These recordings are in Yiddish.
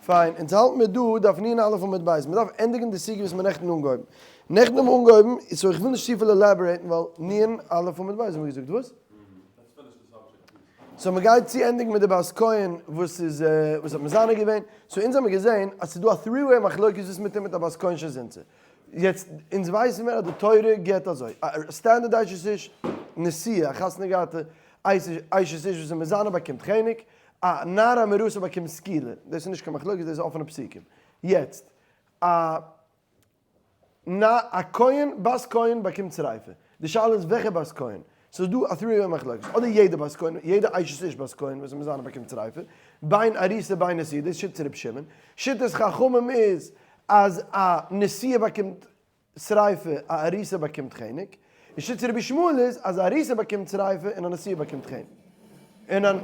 פיין, אונז האלטן מיר דא דף נ א עמוד ב', מען דארף ענדיגן די סוגיא וואס מיר נעכטן אנגעהויבן. נעכטן האבן מיר אנגעהויבן, so איך וויל נישט צופיל elaborate ן ווייל נ א עמוד ב' האבן מיר געזאגט, וואס? so מען גייט צו ענדיגן מיט די בת כהן וואס איז וואס האט מזנה געווען, so אונז האמיר געזען אז ס'איז דא א three way מחלוקת וואס מען טוט מיט א בת כהן שזינתה. יעצט אונז ווייסן מיר אז די תורה גיבט אזוי, א standard אשת איש נשואה, א חתונה געהאטע אשת איש וואס איז מזנה באקומט חנק, א נערה מאורסה באקומט סקילה, דאס איז נישט קיין מחלוקת דאס איז אפענע פסוקים. יעצט, א א כהן, בת כהן באקומט שריפה, די שאלה איז וועלכע בת כהן, ס'איז דא א three way מחלוקת, אדער יעדע בת כהן, יעדע אשת איש בת כהן וואס איז מזנה באקומט שריפה, בין ארוסה בין נשואה, דאס איז שיטת ר' שמעון, שיטת חכמים איז אז א נשואה באקומט שריפה, א ארוסה באקומט חנק, און שיטת רבי ישמעאל איז אז א ארוסה באקומט שריפה און א נשואה באקומט חנק. און אן.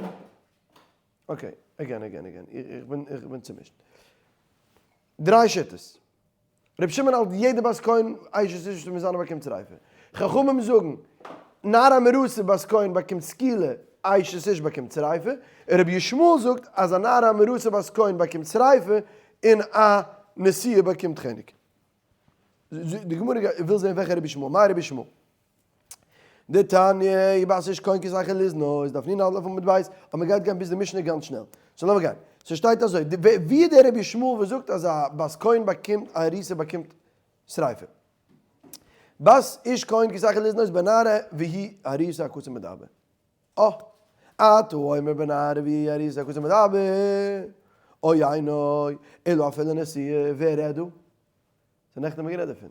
okay, again again again, איך בין איך בין צומישט. דריי שיטות. רבי שמעון האלט יעדע בת כהן אשת איש מזנה באקומט שריפה. חכמים זאגן, נערה מאורסה בת כהן באקומט סקילה, אשת איש באקומט שריפה. און רבי ישמעאל זאגט אז א נערה מאורסה בת כהן באקומט שריפה און א נשואה באקומט חנק. די גמרא וויל זען וועלכע רבי ישמעאל, מאי רבי ישמעאל? דתניא, ובת איש כהן כי תחל לזנות, דף נ א עמוד ב', אבער מען גייט גיין ביז די משנה גאנץ שנעל. so לאמיר גיין. ס'שטייט אזוי, ווי איז דער רבי ישמעאל וואס זאגט אז א בת כהן באקומט, א ארוסה באקומט שריפה? בת איש כהן כי תחל לזנות בנערה והיא ארוסה הכתוב מדבר. אה! אתה אומר בנערה והיא ארוסה הכתוב מדבר. או אינו, אלא אפילו נשואה, ווער רעדט דא? ס'איז נעכטן האבן מיר גערעדט דערפון.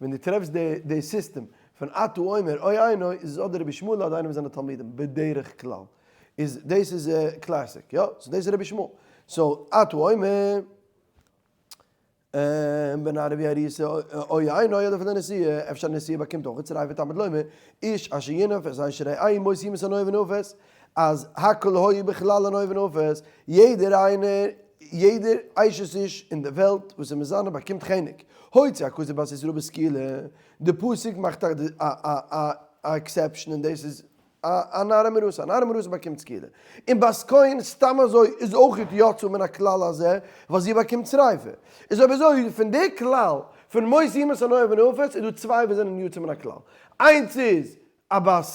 ווען דו טרעפסט די די סיסטעם פון אתה אומר או אינו איז עס אדער רבי ישמעאל אדער איינער פון זיינע תלמידים בדרך כלל. איז דאס איז classic יא? so דאס איז רבי ישמעאל. so אתה אומר בנערה והיא ארוסה או אינו אדער פון די נשואה, אפשר נשואה באקומט אויך שריפה תלמוד לומר איש אשר ינאף את אשת רעהו מות יומת הנואף והנאפת אז הכל היו בכלל הנואף והנאפת יעדער איינער יעדער אשת איש אין די וועלט וואס איז מזנה באקומט חנק, הוציא הכתוב בת ישראל בסקילה, די פסוק מאכט א exception און דאס איז א נערה מאורסה, א נערה מאורסה באקומט סקילה, און בת כהן סתם אזוי איז אויך יצא מן הכלל הזה ווייל זי באקומט שריפה, איז אויב אזוי פון די כלל פון מות יומת הנואף והנאפת איז דא צוויי וואס זענען יצא מן הכלל, איינס איז א בת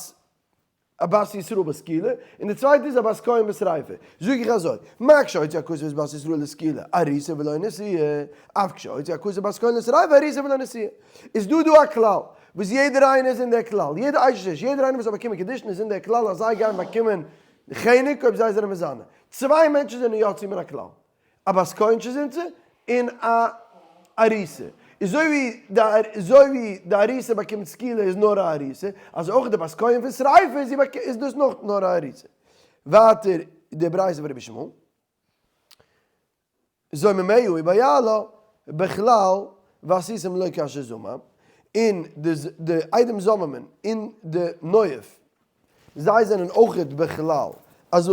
א בת ישראל בסקילה, און די צווייטע איז א בת כהן בשריפה. זאג איך אזוי, מה כשהוציא הכתוב את בת ישראל לסקילה, ארוסה ולא נשואה, אף כשהוציא הכתוב בת כהן לשריפה, ארוסה ולא נשואה. איז דא דא א כלל, וואס יעדער איינער איז אין דער כלל, יעדער אשת איש, יעדער איינער וואס האט באקומען קידושין איז אין דער כלל אז זיי גייען באקומען חנק אויב זיי זענען מזנה. צוויי מענטשן זענען יצאו מן הכלל. א בת כהן שזינתה און א ארוסה. אזוי ווי די אזוי ווי די ארוסה באקומט סקילה איז נאר א ארוסה, אזוי אויך די בת כהן פון שריפה איז איז דאס נאך נאר א ארוסה. ווייטער די ברייתא פון רבי ישמעאל. זוממיה ובעלה בכלל ועשיתם לו כאשר זמם, און די די עדים זוממין און די נואף זיי זענען אויכעט בכלל אז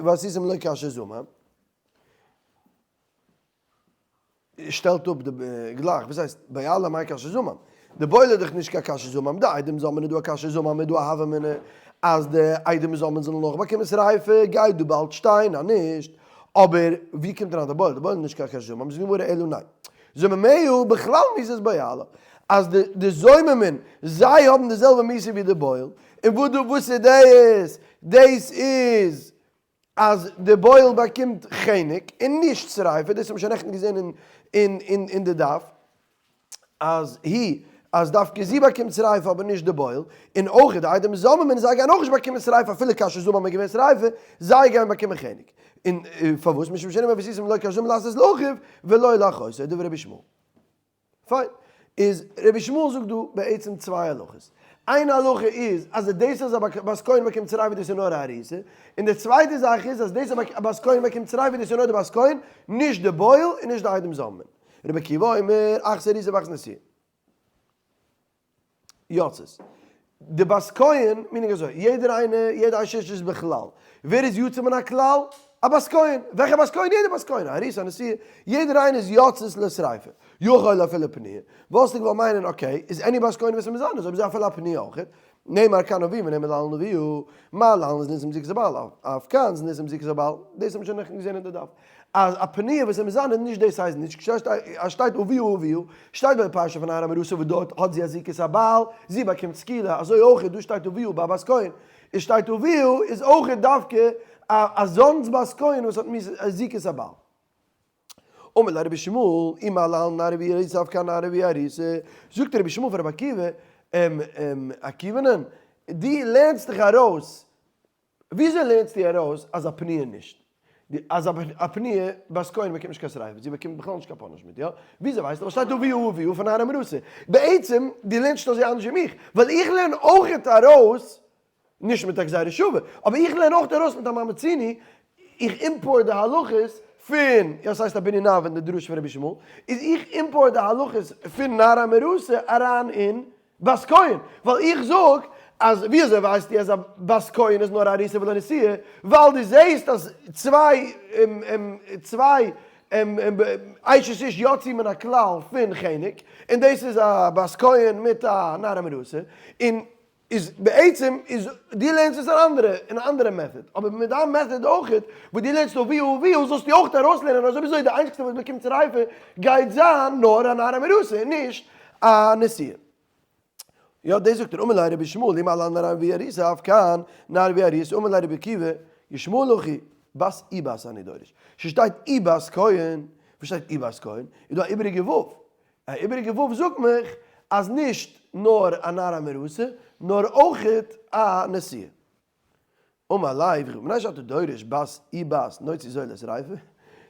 ועשיתם לו כאשר זמם. שטעלט אפ די גלייך, וואס הייסט בעלה מאי כאשר זמם? די בועל איז דאך נישט קיין כאשר זמם, די עדים זוממין איז דא א כאשר זמם איז דא א הוה אמינא אז די עדים זוממין זאלן אויך באקומען שריפה, גייט דא באלד שטיין אז נישט, אבער ווי קומט אריין די בועל? די בועל איז נישט קיין כאשר זמם, זאגט די גמרא אלא ניין. זוממיה בכלל מיתת בעלה, אז די די זוממין זיי האבן די זעלבע מיתה ווי די בועל, און וואס דא וואס איז דעיס? דעיס איז אז די בועל באקומט חנק און נישט שריפה, דאס האבן מיר שוין נעכטן געזען אין אין אין די דף, אז היא אז דווקא זי באקומט שריפה אבער נישט די בועל, און אויך די עדים זוממין זיי גייען אויך נישט באקומען שריפה אפילו כאשר זמם איז געווען שריפה, זיי גייען באקומען חנק. און פארוואס? משום שנאמר ועשיתם לו כאשר זמם לעשות לאחיו ולא לאחותו, דברי רבי ישמעאל. פיין. איז רבי ישמעאל זאגט דא בעצם צוויי הלכות. איין הלכה איז אז דאס אז א בת כהן באקומט שריפה דאס איז נאר א ארוסה, און די צווייטע זאך איז אז דאס אז א בת כהן באקומט שריפה דאס איז נאר די בת כהן, נישט די בועל און נישט די עדים זוממין. רבי עקיבא אומר, אחת ארוסה ואחת נשואה. יוצאות. די בת כהן, meaning אזוי, יעדער איינער, יעדע אשת איש איז בכלל. ווער איז יוצא מן הכלל? א בת כהן. וועלכע בת כהן? יעדע בת כהן, א ארוסה, א נשואה. יעדער איינער איז יוצאת לשריפה. יכול אפילו פנויה. וואלסטו געוואלט מיינען, okay, איז any בת כהן וואס איז מזנה, אויב אזוי אפילו א פנויה אויך. נאמר כאן נביא ונאמר להלן נבואה, מה להלן זנות עם זיקת הבעל, אף כאן זנות עם זיקת הבעל. דאס האבן מיר שוין נעכטן געזען אין די דף. אז א פנויה וואס איז מזנה נישט דאס הייסט נישט אז שטייט אביה אביה שטייט ביי די פרשה פון נערה מאורסה וואס דארט האט זי א זיקת הבעל זי באקומט סקילה אזוי אויך איז דא שטייט אביה ביי בת כהן איז שטייט אביה איז אויך דווקא אזאנס בת כהן וואס האט זיקת הבעל. אמר ליה רבי ישמעאל, אי מה להלן נערה ואירוסה אף כאן נערה ואירוסה, זאגט רבי ישמעאל פאר רבי עקיבא, עקיבא'נען, דו לערנסט דיך ארויס, וויאזוי לערנסטו ארויס אז א פנויה נישט, אז א פנויה בת כהן באקומט נישט קיין שריפה, זי באקומט בכלל נישט קיין punishment, יא? וויאזוי ווייסטו? ווייל שטייט אביה אביה פון נערה מאורסה. בעצם, דו לערנסט נישט אזוי אנדערש ווי מיך, ווייל איך לערן אויכעט ארויס נישט מיט א גזירה שווה, אבער איך לערן אויך ארויס מיט א מה מצינו, איך import די הלכות פון, יא ס'הייסט א בנין אב אין די דרשה פון רבי ישמעאל, איז איך import די הלכות פון נערה מאורסה אריין אין בת כהן, ווייל איך זאג אז ווי אזוי ווייסטו אז א בת כהן איז נאר ארוסה ולא נשואה, ווייל דו זעהסט אז צוויי צוויי אשת איש יצאו מן הכלל פון חנק, און דאס איז א בת כהן מיט א נערה מאורסה, און איז בעצם איז דו לערנסט עס אן אנדערע אין א אנדערע method, אבער מיט דיין method אויכעט וואס דו לערנסט אביה אביה זאלסטו אויך ארויסלערנען אז אויב אזוי די איינציגסטע וואס באקומט שריפה גייט זיין נאר א נערה מאורסה און נישט א נשואה. יא דאס זאגט ער אמר ליה רבי ישמעאל אי מה להלן נערה ואירוסה אף כאן נערה ואירוסה אמר ליה רבי עקיבא ישמעאל אחי בת ובת אני דורש ס'שטייט ובת כהן וואס שטייט ובת כהן איז דא א איבעריגע ו' א איבעריגע ו' זאגט מיך אז נישט נאר א נערה מאורסה, נאר אויכעט א נשואה. אמר ליה, מפני שאתה דורש בת ובת נוציא זו לשריפה? דאס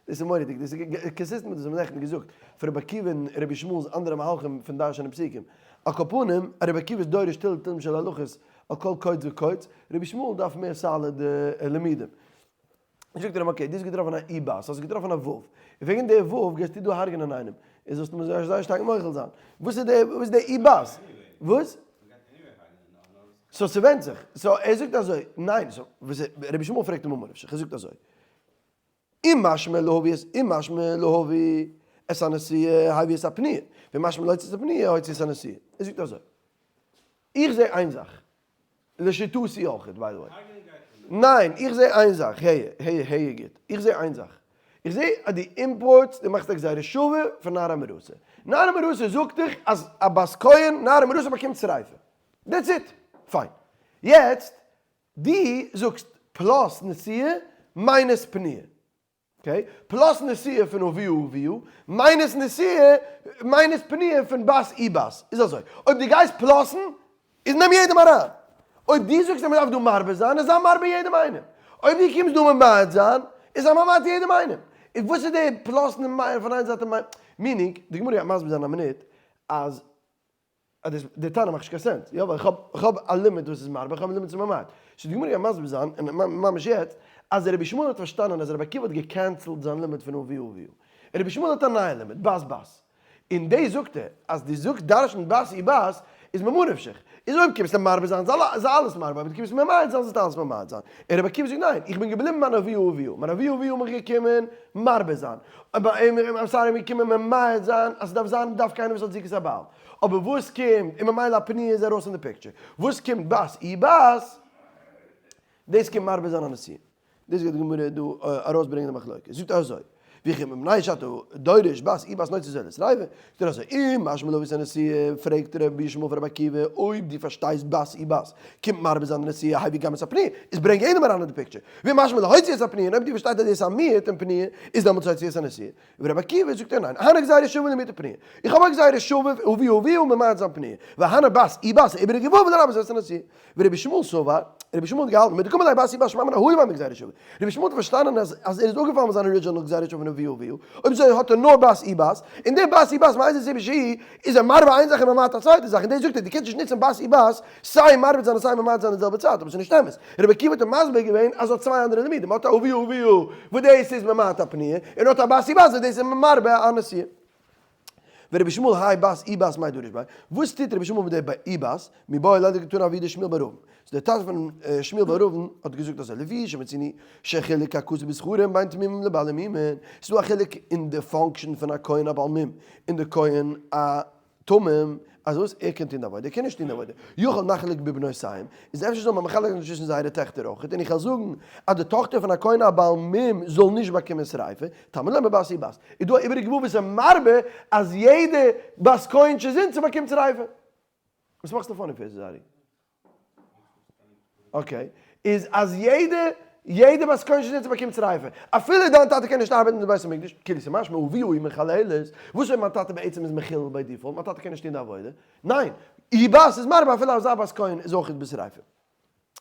איז מורא'דיג, דאס איז consistent מיט וואס מ'האט נעכטן געזאגט פון רבי עקיבא און רבי ישמעאל'ס אנדערע מהלכים פון דרש'נען פסוקים. על כל פנים, רבי עקיבא איז דורש תילי תילים של הלכות על כל קוץ וקוץ, רבי ישמעאל דארף מער solid לימודים. זאגט ער אים okay, דו האסט געטראפן א ובת, האסט געטראפן א ו', און וועגן די ו' גייסטו דא הרג'נען איינעם, איז זאלסטו מיר זייער שטארק מוחל זיין. וואס איז די, וואס איז די ובת? וואס? so ס'ווענדט זיך. so ער זאגט אזוי, ניין, so וואס רבי ישמעאל פרעגט אים ממה נפשך, ער זאגט אזוי, אם משמע להביא את, אם משמע להביא את הנשואה הביא את הפנויה, ואם משמע להוציא את הפנויה הוציא את הנשואה. ער זאגט אזוי, איך זע איין זאך, לשיטתי אויכעט by the way. ניין, איך זע איין זאך, העי העי העי גוט, איך זע איין זאך, איך זע אז דו import סט, דו מאכסט א גזירה שווה פון נערה מאורסה. נערה מאורסה זאגט דיך אז א בת כהן נערה מאורסה באקומט שריפה. That's it. פיין. יעצט, דו זאגסט plus נשואה minus פנויה. Okay, plus נשואה פון אביה אביה, minus נשואה, minus פנויה פון בת ובת. איז אזוי, אויב דו גייסט plus ן, איז נעם יעדעם אריין. אויב דו זאגסט אז מען דארף דא מרבה זיין, איז זיי מרבה יעדעם איינעם. אויב דו קומסט דא ממעט זיין, איז זיי ממעט יעדעם איינעם. איז וואס איז די plus ן און מיינ פון איין זייט און מיינ, meaning, די גמרא גייט מסביר זיין א מינוט, אז אז דאס די טענה מאכט נישט קיין sense, יא ווייל איך האב איך האב א לימוד וואס איז מרבה איך האב א לימוד וואס איז ממעט, so די גמרא גייט מסביר זיין און ממש יעצט אז רבי ישמעאל האט פארשטאנען אז רבי עקיבא האט גע cancel ט זיין לימוד פון אביה אביה, און רבי ישמעאל האט א נייע לימוד בת בת, און דאס זאגט ער אז דו זאגסט דרש'נט בת ובת איז ממה נפשך, איז אויב קומסטו מרבה זיין זאל זיי אלעס מרבה אויב דו קומסט ממעט זיין זאלסטו אלעס ממעט זיין, און רבי עקיבא זאגט ניין איך בין געבליבן מיין אביה אביה, מיין אביה אביה איז מיך געקומען מרבה זיין, I'm sorry מיר קומען ממעט זיין אז ס'דארף זיין דווקא איינער וואס האט זיקת הבעל. אבער וואס קומט, און ממילא א פנויה איז ארויס אין די picture. וואס קומט בת ובת, דאס קומט מרבה זיין א נשואה. דאס גייט די גמרא דא ארויסברענגען די מחלוקת. זאגט ער אזוי, וכי מפני שאתה דורש בת ובת נוציא זו לשריפה, זאגט ער אזוי, אם משמע להביא את הנשואה, פרעגט רבי ישמעאל פון רבי עקיבא, אויב דו פארשטייסט בת ובת קומט מרבה זיין די נשואה, הביא גם את הפנויה, איז ברענג יעדעם אריין אין די picture. ואם משמע להוציא את הפנויה, און אויב דו פארשטייסט אז דאס איז א מיעוט אין פנויה, איז דעמאלטס הוציא את הנשואה. ורבי עקיבא זאגט ער ניין, הני גזירה שווה למיעוטי פנויה, איך האב א גזירה שווה אביה אביה ממעט זיין פנויה, והני בת ובת איבעריגע ו' לרבות את הנשואה. ורבי ישמעאל סבר, רבי ישמעאל האט געהאלטן, מדקאמר ליה בת ובת שמע מינה הא דמי גזירה שווה. רבי ישמעאל האט פארשטאנען אז אז ער איז אפגעפאלן מיט זיין original גזירה שווה פון אביה אביה, אויב אזוי האט ער נאר בת ובת, און די בת ובת מאיזה סיבה שהיא איז ער מרבה איין זאך און ממעט א צווייטע זאך, און דאס זאגט ער, דו קענסט נישט נוצן בת ובת סיי מרבה זיין און סיי ממעט זיין אין די זעלבע צייט, אבער ס'איז נישט אמת. רבי עקיבא האט אים מסביר געווען אז ער האט צוויי אנדערע לימודים, האט א אביה אביה וואס דאס איז ממעט א פנויה, און האט א בת ובת וואס דאס איז מרבה א נשואה. ורבי ישמעאל האי בת ובת מאי דריש ביה, וואס טוט רבי ישמעאל מיט די ובת, מיבעי ליה דקתני אבוה דשמואל בר אבין. So דער טאטע פון שמואל בר אבין האט געזאגט אזוי, לפי שמצינו שחילק הכתוב בזכרים בין תמימים לבעלי מומין, ס'איז דא א חילוק אין די function פון א כהן א בעל מום און די כהן א תמים. אז וואס? ער קען טון די עבודה, ער קען נישט טון די עבודה. יכול נחלק בבנותיהם, איז אפשר זאל מען מחלק זיין צווישן זייערע טעכטער אויכעט, און איך וועל זאגן אז די טאכטער פון א כהן א בעל מום זאל נישט באקומען שריפה, תלמוד לומר בת היא בת. איז דא א איבעריגע וואו וואס איז מרבה אז יעדע בת כהן שזינתה באקומט שריפה? וואס מאכסטו funny faces ארי? okay, איז אז יעדע יעדע בת כהן שזינתה באקומט שריפה, אפילו דיין טאטע קען נישט ארבעטן אין די בית המקדש, כאילו ס'איז משמע אביה היא מחללת, וואס אויב מיין טאטע בעצם איז מחולל by default, מיין טאטע קען נישט טון די עבודה, ניין, אי בת איז מרבה אפילו אזא בת כהן איז אויך בשריפה.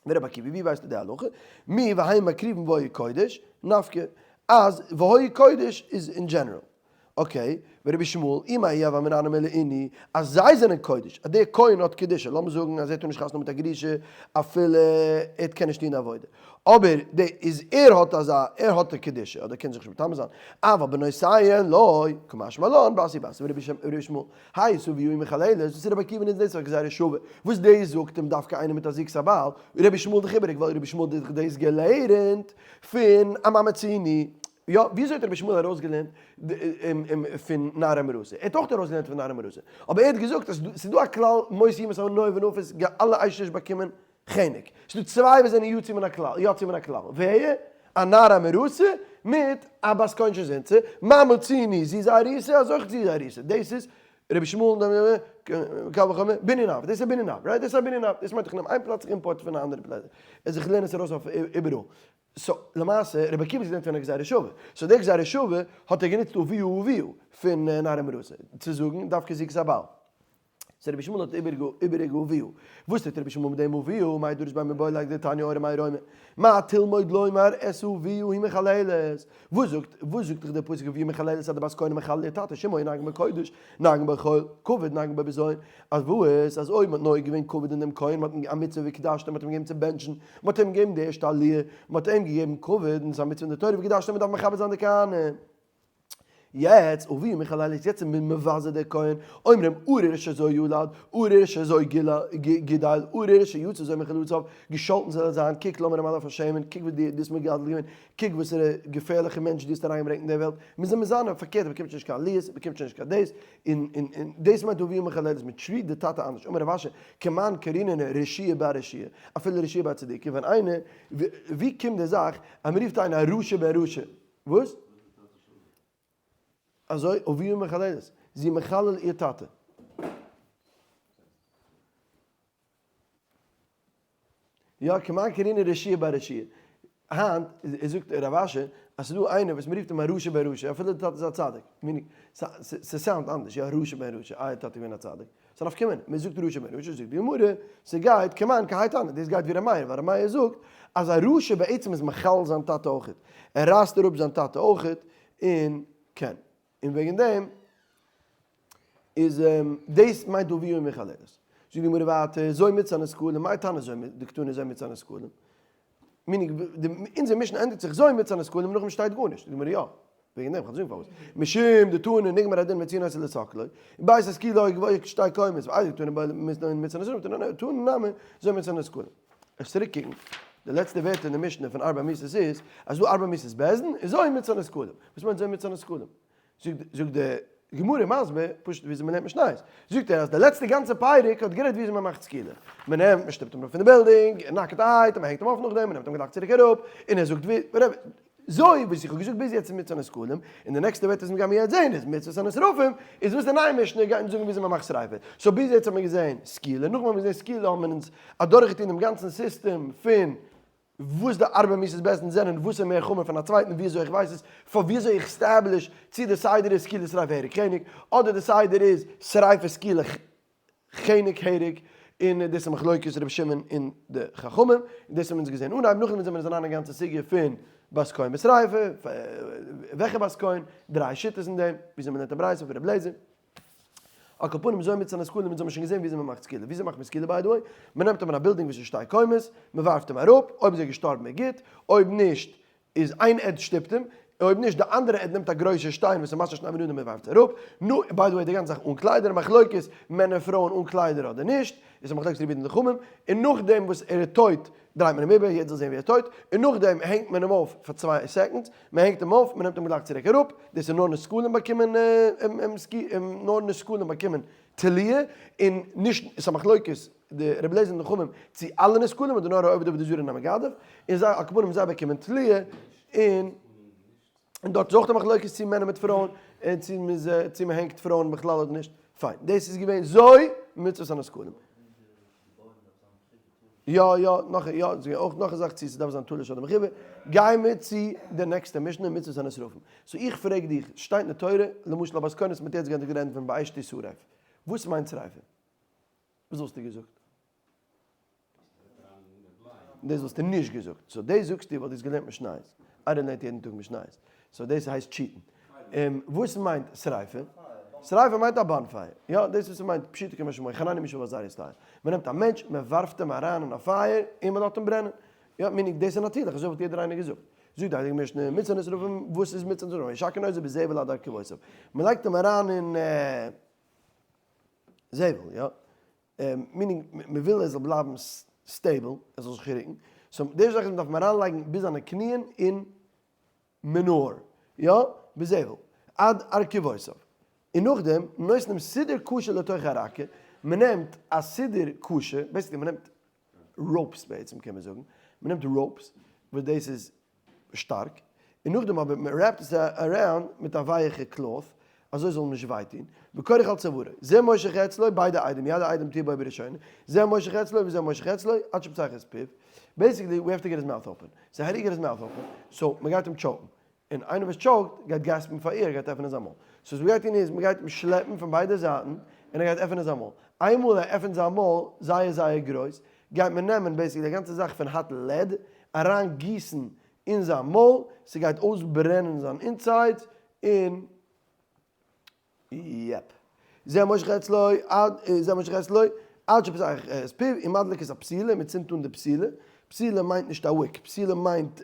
ורבי עקיבא ווי ווייסטו די הלכה? מי והיו מקריבין והיו קודש, נפקא, אז והיו קודש איז אין general. okay, ורבי ישמעאל, אם האי הוה אמינא הני מילי אינהו, אז זיי זענען קודש, אז דער כהן האט קדושה, לאמיר זאגן אז ער טאר נישט חתונה מיט א גרושה אפילו ער קען נישט טון די עבודה, אבער די איז ער האט אזא, ער האט די קדושה, אדער קען זיך נישט מטמא זיין, אבל בנותיהן לא, קא משמע לן, בת היא בת, ורבי ישמעאל, היות אביה היא מחללת, וואס איז רבי עקיבא ניצט דאס פאר גזירה שווה, וואס דאס זאגט אים דווקא איינער מיט א זיקת הבעל, רבי ישמעאל דאך איבעריג ווייל רבי ישמעאל האט דאס געלערנט פון א מה מצינו, יא, וויאזוי האט רבי ישמעאל ארויסגעלערנט פון נערה מאורסה? ער האט אויך ארויסגעלערנט פון נערה מאורסה, אבער ער האט געזאגט אז ס'איז דא א כלל מות יומת הנואף ונואפת אלע אשת איש באקומען חנק, ס'איז דא צוויי וואס זענען יוצא מן הכלל, יוצא מן הכלל, ווער? א נערה מאורסה מיט א בת כהן שזינתה, מה מצינו זי איז א ארוסה אז אויך זי איז א ארוסה, דאס איז רבי ישמעאל קל וחומר, בנין אב, דאס איז א בנין אב, right? דאס איז א בנין אב, דאס מיינט איך נעם איין פלאץ איך import פון א אנדערע פלאץ, איך לערן עס ארויס אויף איבעראל. so למעשה רבי עקיבא איז געווען פון א גזירה שווה, so די גזירה שווה האט ער גענוצט אביה אביה פון נערה מאורסה צו זאגן דווקא זיקת הבעל. so רבי ישמעאל האט איבעריגע אביה. וואס טוט רבי ישמעאל מיט דעם אביה? מאי דריש ביה מיבעי ליה דתניא אמר רמי רומי מה תלמוד לומר את אביה היא מחללת? וואס זאגט וואס זאגט דיך דער פסוק אביה מחללת אז די בת כהן מחלל איר טאטע שאם היו נוהגין בו קודש נוהגין בו חול כבוד נוהגין בו בזיון אז וואס אז אויב מ'האט נוהג געווען כבוד אין דעם כהן מ'האט אים א מצוה וקדשתם מ'האט אים געגעבן צו בענטשן מ'האט אים געגעבן די ערשטע עליה מ'האט אים געגעבן כבוד און ס'איז א מצוה אין די תורה וקדשתם מ'דארף מכבד זיין די כהנים. יעצט אביה מחללת יעצט איז מען מבזה דער כהן, אומרים ארור שזו ילד, ארור שזו גידל, ארור שיצא זו מחלציו, געשאלטן זאל ער זיין, קוק לאמיר אים אלע פארשעמען, קוק וואס דו האסט מגדל געווען, קוק וואסערע געפערליכע מענטש דו האסט אריינגעברענגט אין דער וועלט, מיר זענען מזנה, פארקערט ער באקומט שוין נישט קיין עליות, ער באקומט שוין נישט קיין דאס, און און און דאס מיינט אביה מחללת, מען treat די טאטע אנדערש, אמר רב אשי, כמאן קרינן רשיעא בר רשיעא, אפילו רשיעא בר צדיקא, ווען איינער, ווי קומט די זאך אז מען רופט איינער א רשע בן רשע? וואס? אזוי אביה מחללת, זי מחלל איר טאטע. יא, כמאן קרינן רשיעא בר רשיעא. היינט זאגט רב אשי אז ס'איז דא איינער וואס מ'רופט אים א רשע בן רשע אפילו די טאטע איז א צדיק. meaning, ס' sound אנדערש, יא רשע בן רשע, איי טאטע געווען א צדיק. ס'איז א נפקא מינה, מ'זאגט רשע בן רשע, זאגט די גמרא, ס'גייט כמאן כהאי תנא, דאס גייט ווי ר' מאיר, ווייל ר' מאיר זאגט אז א רשע בעצם איז מחלל זיין טאטע אויכעט, ער רייסט אראפ זיין טאטע אויכעט, און קען, און וועגן דעם איז דאס מיינט אביה מחללת. זאגט די גמרא ווייטער, זו מצות הנסקלים, מאי תנא זו דקתני זו מצות הנסקלים? meaning, אונזער משנה ענדיגט זיך זו מצות הנסקלים און נאכדעם שטייט גארנישט, זאגט די גמרא יא. וועגן דעם, כ'וועל זאגן פארוואס. משום דתנא נגמר הדין מוציאין אותו לסוקלו, ובית הסקילה גבוה כשתי קומות, ואיידי דתנא מצות הנסקלים, תנא נמי זו מצות הנסקלים. איך צוריק קוקן, די לעצטע ווערטער אין די משנה פון ארבע מיתות איז, אז דא ארבע מיתות בית דין, איז זו מצות הנסקלים. וואס מיינט זו מצות הנסקלים? זאגט די גמרא מסביר, פשוט וויאזוי מ'לערנט משניות, זאגט ער אז די לעצטע גאנצע פרק האט גערעדט וויאזוי מ'מאכט סקילה, מ'נעמט, מ'שטופט אים אראפ פון די בילדינג, נאקעטערהייט, און מ'הענגט אים אויף נאכדעם, מ'נעמט אים גלייך צוריק אראפ, און ער זאגט ווי, זוי וואס איך האב געזאגט ביז יעצט איז מצות הנסקלים, און די נעקסטע ווערטער וואס מיר גייען יעצט זעהן איז מצות הנשרפים, איז וואס די נייע משנה גייט אונז זאגן וויאזוי מ'מאכט שריפה. so ביז יעצט האט מען געזעהן סקילה, נאכדעם האבן מיר געזעהן סקילה האבן מיר אונז אדורכגעטון דעם גאנצן סיסטעם פון וואס די ארבע מיתות בית דין זענען, וואס איז מער חמור פון א צווייטן, וויאזוי איך ווייס עס, פאר וויאזוי איך establish צי די סדר איז סקילה שריפה הרג חנק, אדער די סדר איז שריפה סקילה חנק הרג, און דאס איז מחלוקת רבי שמעון און די חכמים, און דאס האבן אונז געזען אנהייב, נאכדעם זענען מיר אריין אין גאנצע סוגיא פון בת כהן בשריפה, וועלכע בת כהן, דריי שיטות אין דעם, וויאזוי מען לערנט א ברייתא פון רבי אליעזר. על כל פנים זוי מצות הנסקלים, אונז האבן שוין געזען וויאזוי מען מאכט סקילה, וויאזוי מאכט מען סקילה by the way, מען נעמט אים אין א בילדינג וואס איז שתי קומות, מען ווארפט אים אראפ, אויב איז ער געשטארבן איז גוט, אויב נישט איז איין עד שטופט אים, אויב נישט די אנדערע עד נעמט א גרויסע שטיין וואס איז משא שני בני אדם און ווארפט עס אראפ, נו, by the way די גאנצע זאך אן קליידער, מחלוקת מענער פרויען אן קליידער אדער נישט, איז א מחלוקת רבי יהודה און די חכמים, און נאכדעם וואס ער איז טויט דרייט מען אים איבער, יעדער זאל זען ווי ער איז טויט, און נאכדעם הענגט מען אים אויף פאר צוויי seconds, מען הענגט אים אויף, מען נעמט אים גלייך צוריק אראפ, דאס איז נאר נסקלים באקומען נאר נסקלים באקומען. תליה, און נישט, ס'איז א מחלוקת די רבי אליעזר און די חכמים צו אלע נסקלים אדער נאר א עובד עבודה זרה און א מגדף, און זיי על כל פנים זיי באקומען תליה, און און דארט איז אויך די מחלוקת צו מענער מיט פרויען, און צו מ'איז צו מ'הענגט פרויען בכלל אדער נישט, פיין דאס איז געווען זוי מצוות הנסקלים. יא יא, נאך יא, ס'איז געווען אויך נאך א זאך צו ס'דארף זיין תלוש אדער מחובר, גיי מיר צו די נעקסטע משנה מצוות הנשרפים. so איך פרעג דיך, שטייט אין די תורה, למשל א בת כהן וואס מ'האט יעצט געענדיגט רעדן פון באש תשרף, וואס מיינט שריפה? וואס וואלסטו געזאגט? דאס וואלסטו נישט געזאגט. so דאס זאגסטו ווייל דו האסט געלערנט משניות. איינער לערנט יעדן טאג משניות. so דאס הייסט cheat ן. וואס מיינט שריפה? שריפה מיינט א bonfire. יא, דאס וואס ס'מיינט פשוטו כמשמעו, חנניה מישאל ועזריה style. מ'נעמט א מענטש, מ'ווארפט אים אריין אין א פייער, און מ'לאזט אים ברענען. יא, meaning דאס איז נאטירליך, אזוי וואלט יעדער איינער געזאגט. זאגט די הייליגע משנה, מצות הנשרפים, וואס איז מצות הנשרפים? משקעין אותו בזבל עד ארכובותיו. מ'לייגט אים אריין אין זבל, יא. meaning מ'וויל ער זאל בלייבן stable, ער זאל זיך רוקן. so די ערשטע זאך איז מ'דארף אים אריינלייגן ביז זיינע קניען אין manure, יא, בזבל, עד ארכובותיו. און נאכדעם נותנים סודר קשה לתוך הרקה, מ'נעמט א סודר קשה, basically מ'נעמט ropes בעצם קען מען זאגן, מ'נעמט ropes וואס דאס איז שטארק, און נאכדעם אבער מען wrap ט עס around מיט א ווייעכע cloth אזוי זאל נישט וויי טון, וכורך על צווארו, זה מושך אצלו, ביידע עדים, יד העדים תהיה בו בראשונה, זה מושך אצלו וזה מושך אצלו, עד שפותח את פיו, basically we have to get his mouth open, so how do you get his mouth open, so מען גייט אים choke ן, און איינער וואס choke ט גייט gasp ן פאר ער גייט עפענען זיין מויל, so וואס מען גייט טון איז מען גייט אים שלעפן פון ביידע זייטן און ער גייט עפענען זיין מויל, איינמאל ער עפענט זיין מויל זייער זייער גרויס, גייט מען נעמען basically די גאנצע זאך פון hot lead, אריין גיסן אין זיין מויל, ס'גייט אויסברענען זיין insides, און yep. זה מושך אצלו עד זה מושך אצלו עד שפותח את פיו, ומדליק את הפתילה, מען צינדט אן די פתילה, פתילה מיינט נישט א wick, פתילה מיינט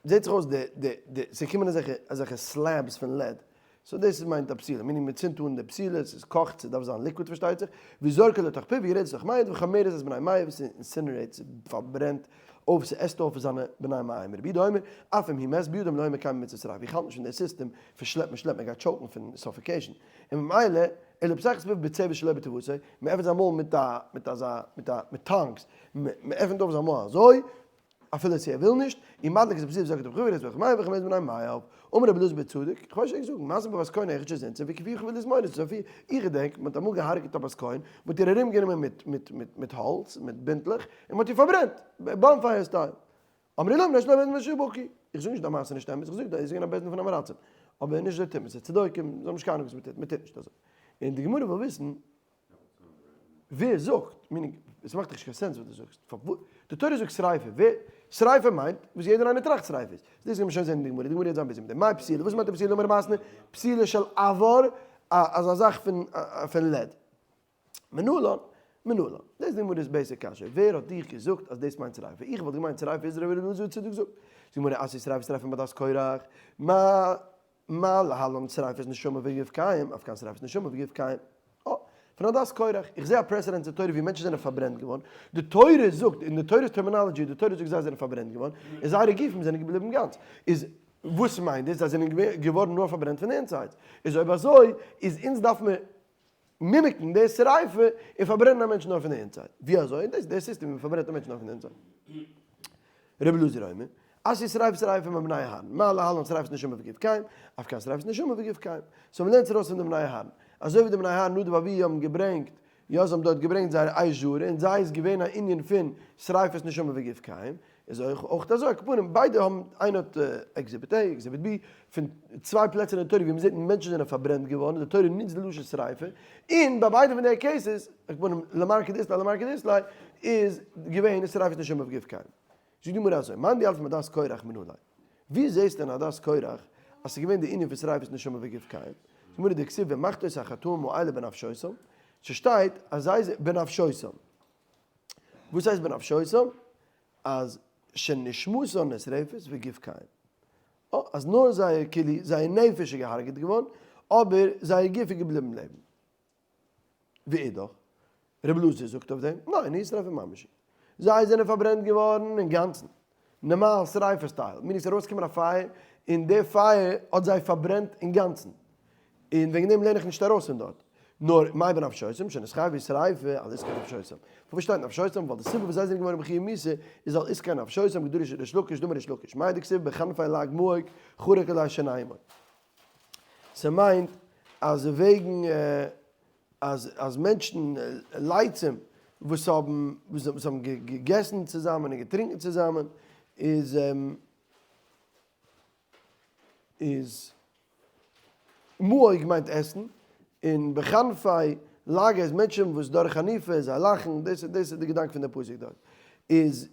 זעט זיך אויס די די די ס'קומען אזעלכע אזעלכע slabs פון lead, so דאס איז מיינט א פתילה, meaning מ'צינדט אן די פתילה, ס'איז קאכט, ס'דארף זיין liquid פארשטייט זיך, וזורקה לתוך פיו, ויורדת לתוך מעיו, וחומרת את בני מעיו, ס'אינסינערעיט, ס'פארברענט אויף, ס'עסט אויף זיינע בני מעיים, רבי יהודה אומר, אף אם הוא מת בידם לא היו מקיימים מצות שריפה, איך האלט נישט פון די סיסטעם פון שלעפן שלעפן, ער גייט choke ן פון suffocation, און ממילא, אלא פותח את פיו בצבת שלא בטובתו, מ'עפנט זיין מויל מיט א מיט אזא מיט א מיט tongs, מ'עפנט אויף זיין מויל אזוי, אפילו צו ער וויל נישט, און מדליק את הפתילה וזורקה לתוך פיו ויורדת לתוך מעיו וחומרת בני מעיו. אמר רבי אלעזר בן צדוק, איך ווייס נישט זאגן, מעשה בבת כהן היכן שזינתה וכפיו ולזמורת סופי, איך געדענק מען האט אמאל געהארגעט א בת כהן, מען האט איר ארום גענומען מיט מיט מיט מיט האלץ, מיט בינטלעך, און מען האט איר פארברענט, bonfire style. אמרו לו מפני שלא בית דין שבקי, איך זאג נישט די מעשה איז נישט אמת, איך זאג דא איז געווען א בית דין פון עם הארצים, אבער נישט אזוי טוט מען, ס'איז צדוקים, זיי האבן נישט קיין אהנונג וואס מען טוט, מען טוט נישט אזוי. און די גמרא וויל וויסן, ווער זאגט? meaning, עס מאכט דאך נישט קיין sense וואס דו זאגסט. פארוואס? די תורה זאגט שריפה. ווער? שריפה מיינט וואס יעדער איינער טראכט שריפה איז. דאס גייט מען שוין זען אין די גמרא. די גמרא וועט זיין busy מיט דעם. מאי פתילה? וואס מיינט א פתילה? אמר רב מתנה, פתילה של עבר, אזא זאך פון פון lead. מנלן? מנלן. דאס איז די גמרא'ס basic קשיא. ווער האט דיך געזאגט אז דאס מיינט שריפה? איך וואלט געמיינט שריפה איז רבי אלעזר צדוק זאגט. זאגט די גמרא, אתיא שריפת שריפה מעדת קורח. מה מה להלן שריפת נשמה וגוף קיים, אף כאן שריפת נשמה וגוף קיים. אה, פון עדת קורח. איך זע א precedent אין תורה ווי מענטשן זענען פארברענט געווארן. די תורה זאגט, אין די תורה'ס terminology, די תורה זאגט זיי זענען פארברענט געווארן, און זייערע גופים זענען געבליבן גאנץ. איז וואס מיינט דאס? זיי זענען געווארן נאר פארברענט פון די insides. איז אויב אזוי, איז אונז דארף מען mimic ן די שריפה און פארברענען א מענטש נאר פון די inside. ווי אזוי? דאס איז די סיסטעם ווי מ'פארברענט א מענטש נאר פון די inside. רבי אלעזר אומר, אתיא שריפת שריפה מבני אהרן, מה להלן שריפת נשמה וגוף קיים, אף כאן שריפת נשמה וגוף קיים. so מ'לערנט עס ארויס פון די בני אהרן. אזוי ווי די בני אהרן נדב ואביהוא האבן געברענגט, יא זיי האבן דארט געברענגט זייער אש זרה און זיי איז געווען א ענין פון שריפת נשמה וגוף קיים, איז אויך אויך אזוי, על כל פנים ביידע האבן, איינער האט exhibit A, exhibit B, פון צוויי פלעצער אין די תורה ווי מ'זעט מענטשן זענען פארברענט געווארן, די תורה נוצט די לשון שריפה, און ביי ביידע פון די cases, על כל פנים למר כדאית ליה למר כדאית ליה, איז געווען שריפת נשמה וגוף קיים. זאגט די גמרא אזוי, מאן דיליף מעדת קורח מנא ליה? ווי זעסטו אין עדת קורח אז ס'איז געווען די ענין פון שריפת נשמה וגוף קיים? זאגט די גמרא דכתיב ומחתות החטאים האלה בנפשותם, ס'שטייט אז זיי זענען בנפשותם. וואס הייסט בנפשותם? אז שנשמתן נשרפת וגוף קיים. אה, אז נאר זייער כאילו זייער נפש איז געהארגעט געווארן, אבער זייער גוף איז געבליבן לעבן. ואידך, רבי אלעזר זאגט אויף דעם, ניין, נשרפה ממש. זיי זענען פארברענט געווארן אינגאנצן. נארמאל שריפה style. מיר איז ארויסגעקומען א פייער, און די פייער האט זיי פארברענט אינגאנצן. און וועגן דעם לערן איך נישט ארויס פון דארט. נאר מאי בנפשותם שנתחייבו שריפה על עסקי נפשותם. פארוואס שטייט נפשותם? ווייל די סיבה וואס זיי זענען געווארן בחיוב מיתה איז על עסקי נפשותם כדרש ריש לקיש דאמר ריש לקיש מאי דכתיב בחנפי לעג מאוג חרק עלי שיניים. ס'מיינט אז וועגן אז אז מענטשן לייצים וואס האבן וואס האבן געגעסן צוזאמען און געטרינקען צוזאמען איז איז מאוג מיינט עסן, און בחנפי לעג איז מענטשן וואס דורך חניפה זיי לאכן, דאס איז די געדאנק פון די פסוק דארט, איז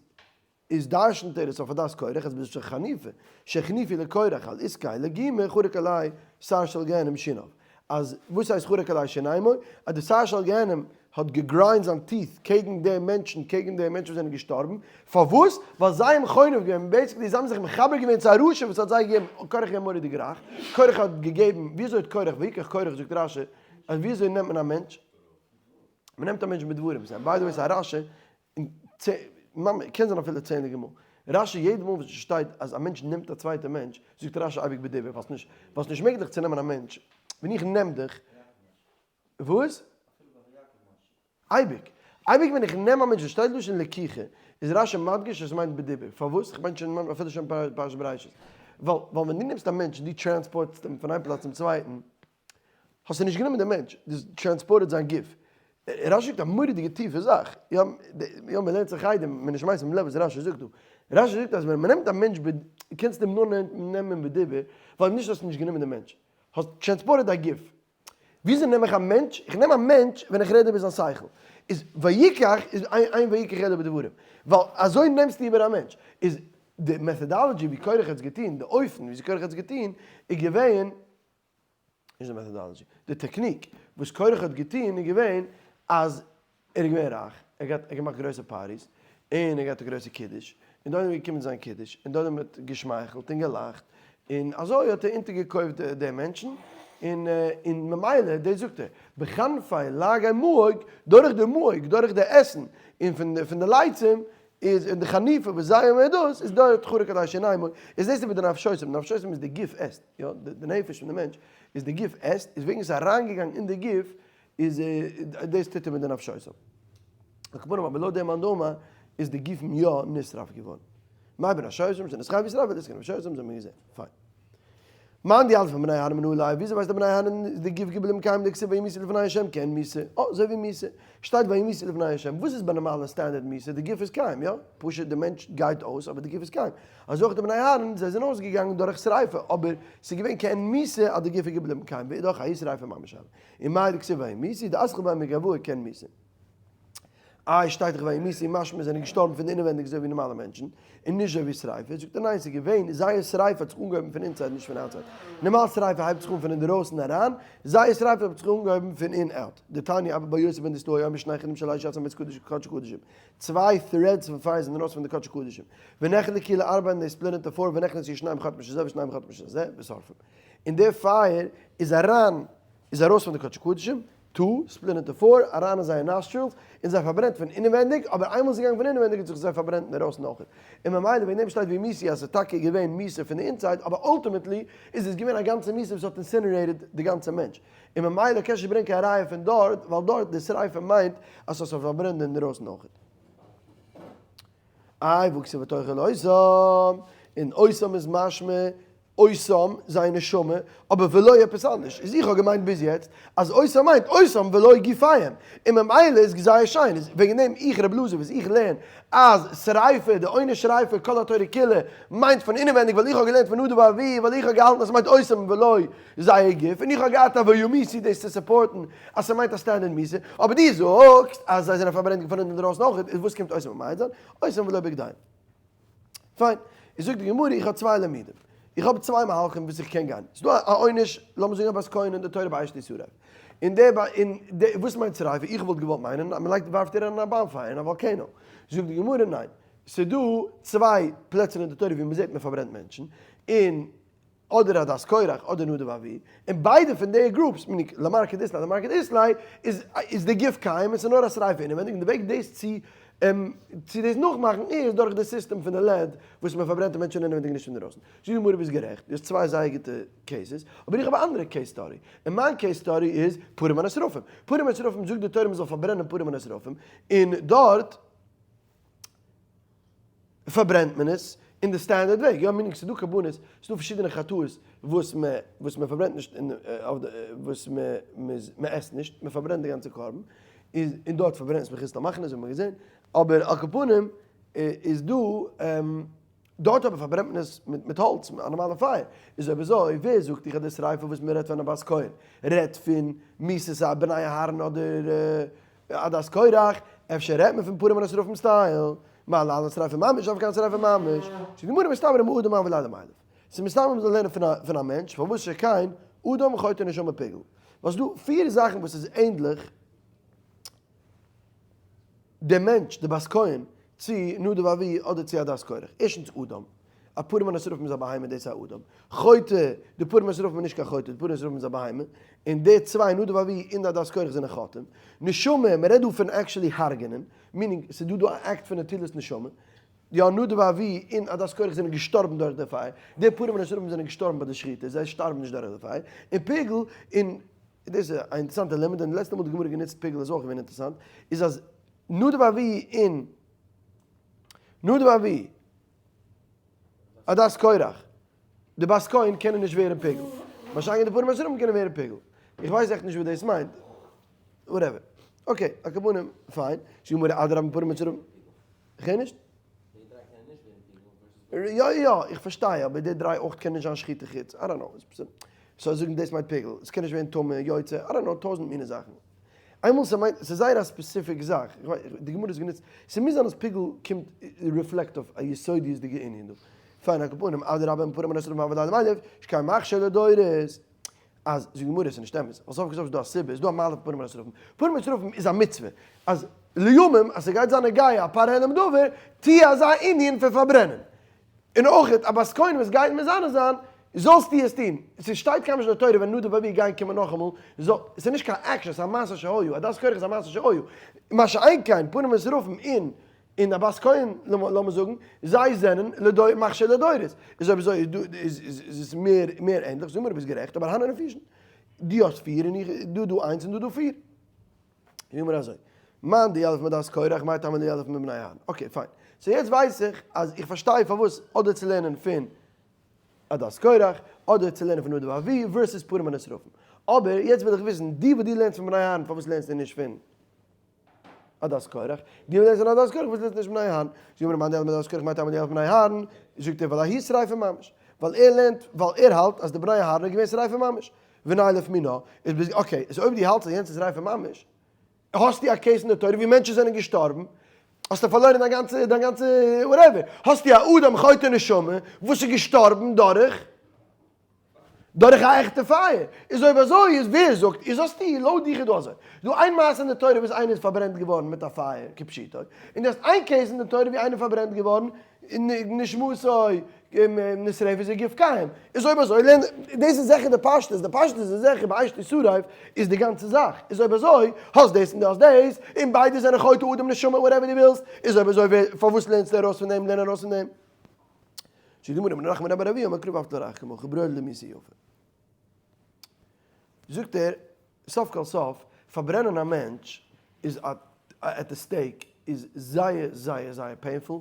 איז דרשנ'ט ער עס אויף עדת קורח אז בשל חניפה שהחניפו לקורח על עסקי לגימה חרק עלי שר של גיהנום שיניו, אז וואס הייסט חרק עלי שיניימו? אז די שר של גיהנום האט גע grind זיין teeth קעגן די מענטשן, קעגן די מענטשן וואס זענען געשטארבן, פארוואס? ווייל זיי האבן חונף געווען, basically זיי האבן זיך מחבר געווען צו א רשע וואס האט זיי געגעבן, קורח איז געווען מורא'דיג רייך, קורח האט געגעבן, וויאזוי האט קורח, ויקח קורח זאגט רשי, אז וויאזוי נעמט מען א מענטש? מען נעמט א מענטש מיט דברים, by the way ס'איז א רשי, און ממש, קען זיין אפילו צענדליגע מאל. רשי יעדע מאל וואס עס שטייט אז א מענטש נעמט א צווייטע מענטש, זאגט רשי אייביג בדיבור, ווייל ס'נישט, ווייל ס'נישט מעגליך צו נעמען א מענטש, ווען איך נעם דיך, וואס? אייביג. אייביג ווען איך נעם א מענטש, וואס שטייט לשון לקיחה, איז רשי מדגיש אז ס'מיינט בדיבור. פארוואס? כ'מיין שוין אפילו שוין פרשת בראשית. ווייל ווייל ווען דו נעמסט א מענטש און דו transport סט אים פון איין פלאץ צום צווייטן, האסטו נישט גענומען דעם מענטש, דו האסט transport עד זיין גוף. רשי זאגט א מורא'דיגע טיפע זאך, יא, יא מען לערנט זיך חדר, מען נישט משים לב וואס רשי זאגט דא. רשי זאגט אז ווען מען נעמט א מענטש ב, קענסטו אים נאר נעמען בדיבור, ווייל נישט האסטו נישט גענומען דעם מענטש, האסט transport עד א גוף. וויאזוי נעם איך א מענטש? איך נעם א מענטש ווען איך רעד איבער זיין שכל. איז ויקח איז אין ויקח אלא בדברים. ווייל אזוי נעמסטו איבער א מענטש. איז די methodology ווי קורח האט עס געטון, די אופן וויאזוי קורח האט עס געטון, איז געווען, נישט די methodology, די technique וואס קורח האט געטון איז געווען אז ער איז געווען רייך, ער האט געמאכט גרויסע parties, און ער האט געהאט א גרויסע קידוש, און דאן איז מען געקומען צו זיין קידוש, און דאן האט מען געשמייכלט און געלאכט, און אזוי האט ער אונטערגעקויפט די מענטשן, און און ממילא, דאס זאגט ער, בחנפי לעגי מאוג, דורך די מאוג, דורך די עסן, און פון די לייצים, איז און די חניפה וואס זיי האבן דאס, איז דארט חרק עלי שיניימו, איז דאס איבער די נפשותם, נפשותם איז די גוף עסט, יא, די נפש פון די מענטש איז די גוף עסט, איז וועגן עס איז אריינגעגאנגען אין די גוף, איז דאס טוט ער מיט די נפשותם. על כל פנים אבער לויט דעם מאן דאמר איז די גופים יא נשרף געווארן. מאי בנפשותם שנתחייבו שריפה דאס איז נפשותם זיי האבן געזען. פיין. מאן דיילת פון בני אהרן מנא ליה וויאזוי ווייסט די בני אהרן איז די גוף געבליבן קיים דכתיב וימותו לפני ה' כעין מיתה. אה אזוי ווי מיתה. שטייט וימותו לפני ה'. וואס איז ביי נארמאלע standard מיתה? די גוף איז קיים יא? פשוט די מענטש גייט אויס אבער די גוף איז קיים. אזוי אויך די בני אהרן זיי זענען אויסגעגאנגען דורך שריפה אבער ס'איז געווען כעין מיתה אז די גוף איז געבליבן קיים ואידך האי שריפה ממש הוה. און מאי דכתיב וימותו דאתחיל ביה מגואי כעין מיתה. איי שטייט דאך וימותו משמע זענען געשטארבן פון די אינעווענדיג אזוי ווי נארמאלע מענטשן, און נישט אזוי ווי שריפה, זאגט ער ניין ס'איז געווען זייער שריפה האט זיך אנגעהויבן פון inside נישט פון outside, נארמאל שריפה הייבט זיך אן פון אינדערויסן אריין, זייער שריפה האט זיך אנגעהויבן פון אין out, דתניא אבא בר יוסף בן דוסתאי אומר שני חוטין של אש יצאו מבית קדש קדשי קדשים, צוויי threads פון פייער זענען ארויס פון די קדשי קדשים, ונחלקו לארבע and they split into four ונכנסו שניים בחוט משל זה ושניים בחוט משל זה ושורפים, און די פייער איז אריין איז ארויס פון די קדשי קדשים, two, split into four, אריין אין זייער nostrils, און זיי פארברענט פון אינעווענדיג, אבער איינמאל ס'איז געגאנגען פון אינעווענדיג האט זיך זיי פארברענט אינדערויסן אויך. און ממילא וועגן דעם שטייט וימותו אז ס'איז טאקע געווען מיתה פון די inside, אבער ultimately איז עס געווען א גאנצע מיתה וואס האט incinerated די גאנצע מענטש. און ממילא קענסט נישט ברענגען קיין ראיה פון דארט, ווייל דארט די שריפה מיינט אז ס'האט זיך פארברענט אינדערויסן אויך. איי והכתיב ותאכל אותם, און אותם איז משמע אותם, זייער נשמה, אבער ולא עפעס אנדערש, איז איך האב געמיינט ביז יעצט אז אותם מיינט אותם ולא גופיהם, און ממילא איז זייער שיין, איז וועגן דעם איך רב אלעזר וואס איך לערן אז שריפה, די עונש שריפה כל התורה כולה, מיינט פון אינעווענדיג ווייל איך האב געלערנט פון נדב ואביהוא ווייל איך האב געהאלטן אז ס'מיינט אותם ולא זייער גוף, און איך האב געהאט א וימותו דאס צו support ן אז ס'מיינט א standard מיתה, אבער דו זאגסט אז זיי זענען פארברענט געווארן אינדערויסן אויך, איז וואס קומט אותם ממעט זיין? אותם ולא בגדיהם. פיין, איז זאגט די גמרא איך האב צוויי לימודים, איך האב צוויי מהלכים וואס איך קען גיין, ס'איז דא א עונש, לאמיר זאגן א בת כהן אין די תורה באש תשרף, און די און די וואס מיינט שריפה, איך וואלט געוואלט מיינען אז מ'לייגט ווארפט איר אריין אין א bonfire אין א volcano, זאגט די גמרא ניין, ס'איז דא צוויי פלעצער אין די תורה ווי מ'זעט מ'פארברענט מענטשן, און אדער עדת קורח אדער נדב ואביהוא, און ביידע פון די groups, מיניג למר כדאית ליה למר כדאית ליה, איז איז די גוף קיים און ס'איז נאר א שריפה אינעווענדיג, און די וועג דאס צו. צו דאס נאכמאכן איז דורך די סיסטעם פון די lead וואס מען פארברענט די מענטשן אינעווייניג נישט אינדערויסן. זאגט די גמרא ביסט גערעכט, דו האסט צוויי זייער גוטע cases, אבער איך האב א אנדערע case study, און מיין case study איז פרים הנשרפים. פרים הנשרפים זאגט די תורה מען זאל פארברענען פרים הנשרפים, און דארט פארברענט מען עס אין די standard וועג, יא meaning ס'איז דא קרבנות, ס'איז דא פארשידענע חטאות וואס מען וואס מען פארברענט נישט אין אויף די וואס מען מען עסט נישט, מען פארברענט די גאנצע קרבן, איז און דארט פארברענט עס מחוץ למחנה אזוי האט מען געזען, אבער על כל פנים איז דא דארט אבער פארברענט מען עס מיט האלץ, א נארמאלע פייער, איז אויב אזוי ווער זאגט דיך אז די שריפה וואס מען רעדט פון א בת כהן רעדט פון מיתת א בני אהרן אדער עדת קורח, אפשר רעדט מען פון פרים הנשרפים style, מה להלן שריפה ממש אף כאן שריפה ממש, זאגט די גמרא מסתברא מאדם הוה ליה למילף, ס'איז מסתבר מ'זאל לערנען פון א מענטש, פארוואס שכן אדם חוטא נשמה פיגול, ווייל ס'דא פיר זאכן וואס איז ענדליך דער מענטש, די בת כהן, צו נדב ואביהוא אדער צו עדת קורח, ערשטנס אדם, א פרים הנשרפים איז א בהמה דאס איז א אדם, חוטא, די פרים הנשרפים איז נישט קיין חוטא, די פרים הנשרפים איז א בהמה, און די צוויי נדב ואביהוא און די עדת קורח זענען חוטאים, נשמה, מען רעדט דא פון actually הרג'נען, meaning ס'איז דא דא א אקט פון נטילת נשמה, יא נדב ואביהוא און עדת קורח זענען געשטארבן דורך די פייער, די פרים הנשרפים זענען געשטארבן ביי די שחיטה, זיי שטארבן נישט דורך די פייער, און פיגול, און דאס איז א אינטערעסאנטע לימוד, און די לעצטע מאל די גמרא גענוצט פיגול איז אויך געווען אינטערעסאנט, איז אז נדב ואביהוא און נדב ואביהוא עדת קורח, די בת כהן קענען נישט ווערן פיגול, מה שאין כן די פרים הנשרפים קענען ווערן פיגול, איך ווייס עכט נישט וואס דאס מיינט, whatever, okay, על כל פנים, פיין, זאגט די גמרא אדרבה פרים הנשרפים, איך הער נישט? די דריי קענען נישט ווערן פיגול versus יא יא, איך פארשטיי, אבער די דריי אויך קענען נישט זיין שחיטה חוץ, I don't know, סאו זאגן דאס מיינט פיגול, עס קען נישט ווערן טמא, יוצא, I don't know, טויזנט מיני זאכן. איינמאל ס'מיינט, ס'איז זייער א specific זאך, איך ווייס, די גמרא איז גענוצט, ס'מוז זיין אז פיגול קומט reflect אויף א יסודיות'דיגע ענין דא. פיין, על כל פנים, אדרבה אם פרים הנשרפים הוה ליה למילף, שכן מכשיר לדורות. אז, זאגט די גמרא, ס'איז נישט אמת, ווייל סוף כל סוף איז דא א סיבה, איז דא א מעלה פון פרים הנשרפים. פרים הנשרפים איז א מצוה, אז לימים, אז ס'גייט זיין נוגע א פר העלם דבר, טוה אזא ענין פון פארברענען. און אויך א בת כהן וואס גייט מזנה זיין, זאלסטו עס טון. ס'שטייט קיינמאל נישט אין די תורה ווען נדב ואביהוא גייען קומען נאכאמאל, זאל, ס'איז נישט קיין עקשן, ס'איז א מעשה שהיה, עדת קורח איז א מעשה שהיה. מה שאין כן, פרים הנשרפים און און א בת כהן, לאמיר זאגן, זיי זענען לדור, מכשיר לדורות. איז אויב אזוי איז דא, איז איז עס מער מער ענדליך, זאג מיר דו ביסט גערעכט, אבער הני נפישין, דו האסט פיר און איך, דא דא איינס און דא דא פיר. זאג מיר אזוי, מאן דיליף מעדת קורח מאי טעמא לא יליף מבני אהרן. okay פיין. so יעצט ווייס איך אז איך פארשטיי פארוואס אדער צו לערנען פון עדת קורח אדער צו לערנען פון נדב ואביהוא versus פרים הנשרפים. אבער יעצט וויל איך וויסן, דו וואס דו לערנסט פון בני אהרן פארוואס לערנסטו נישט פון עדת קורח? דו וואס לערנסט פון עדת קורח פארוואס לערנסטו נישט בני אהרן? זאג מיר מאן דיליף מעדת קורח מאי טעמא לא יליף מבני אהרן? זאגט ער ווייל ההיא שריפה ממש. ווייל ער לערנט ווייל ער האלט אז די בני אהרן איז געווען שריפה ממש. ונילף מינה, איז ביז okay, איז אויב דו האלטסט אז יענץ איז שריפה ממש, האסטו א case אין די תורה ווי מענטשן זענען געשטארבן, האסטו פארלוירן דיין גאנצע דיין גאנצע whatever, האסטו א אדם חוטא נשמה וואס איז געשטארבן דורך דורך א עכטע פייער, איז אויב אזוי איז ווער זאגט, איז האסטו לויט דיך איז דא אזוי, איז דא איין מעשה אין די תורה וואס איינער איז פארברענט געווארן מיט א פייער כפשוטו, און דו האסט איין case אין די תורה ווי איינער איז פארברענט געווארן נשמתו נשרפת וגוף קיים, איז אויב אזוי לערן, דאס איז זיכער די פשטות, די פשטות איז זיכער באש תשרף איז די גאנצע זאך, איז אויב אזוי האסט דאס און דו האסט דאס, און ביידע זענען חוטא אדם נשמה whatever דו ווילסט, איז אויב אזוי ווער פארוואס לערנסטו ארויס פון דעם לערן ארויס פון דעם. זאגט די גמרא רב נחמן בר אבוה אמר קרא ואהבת לרעך כמוך ברור למיתה יפה. זאגט ער, סוף כל סוף, פארברענען א מענטש איז א at the stake איז זייער זייער זייער painful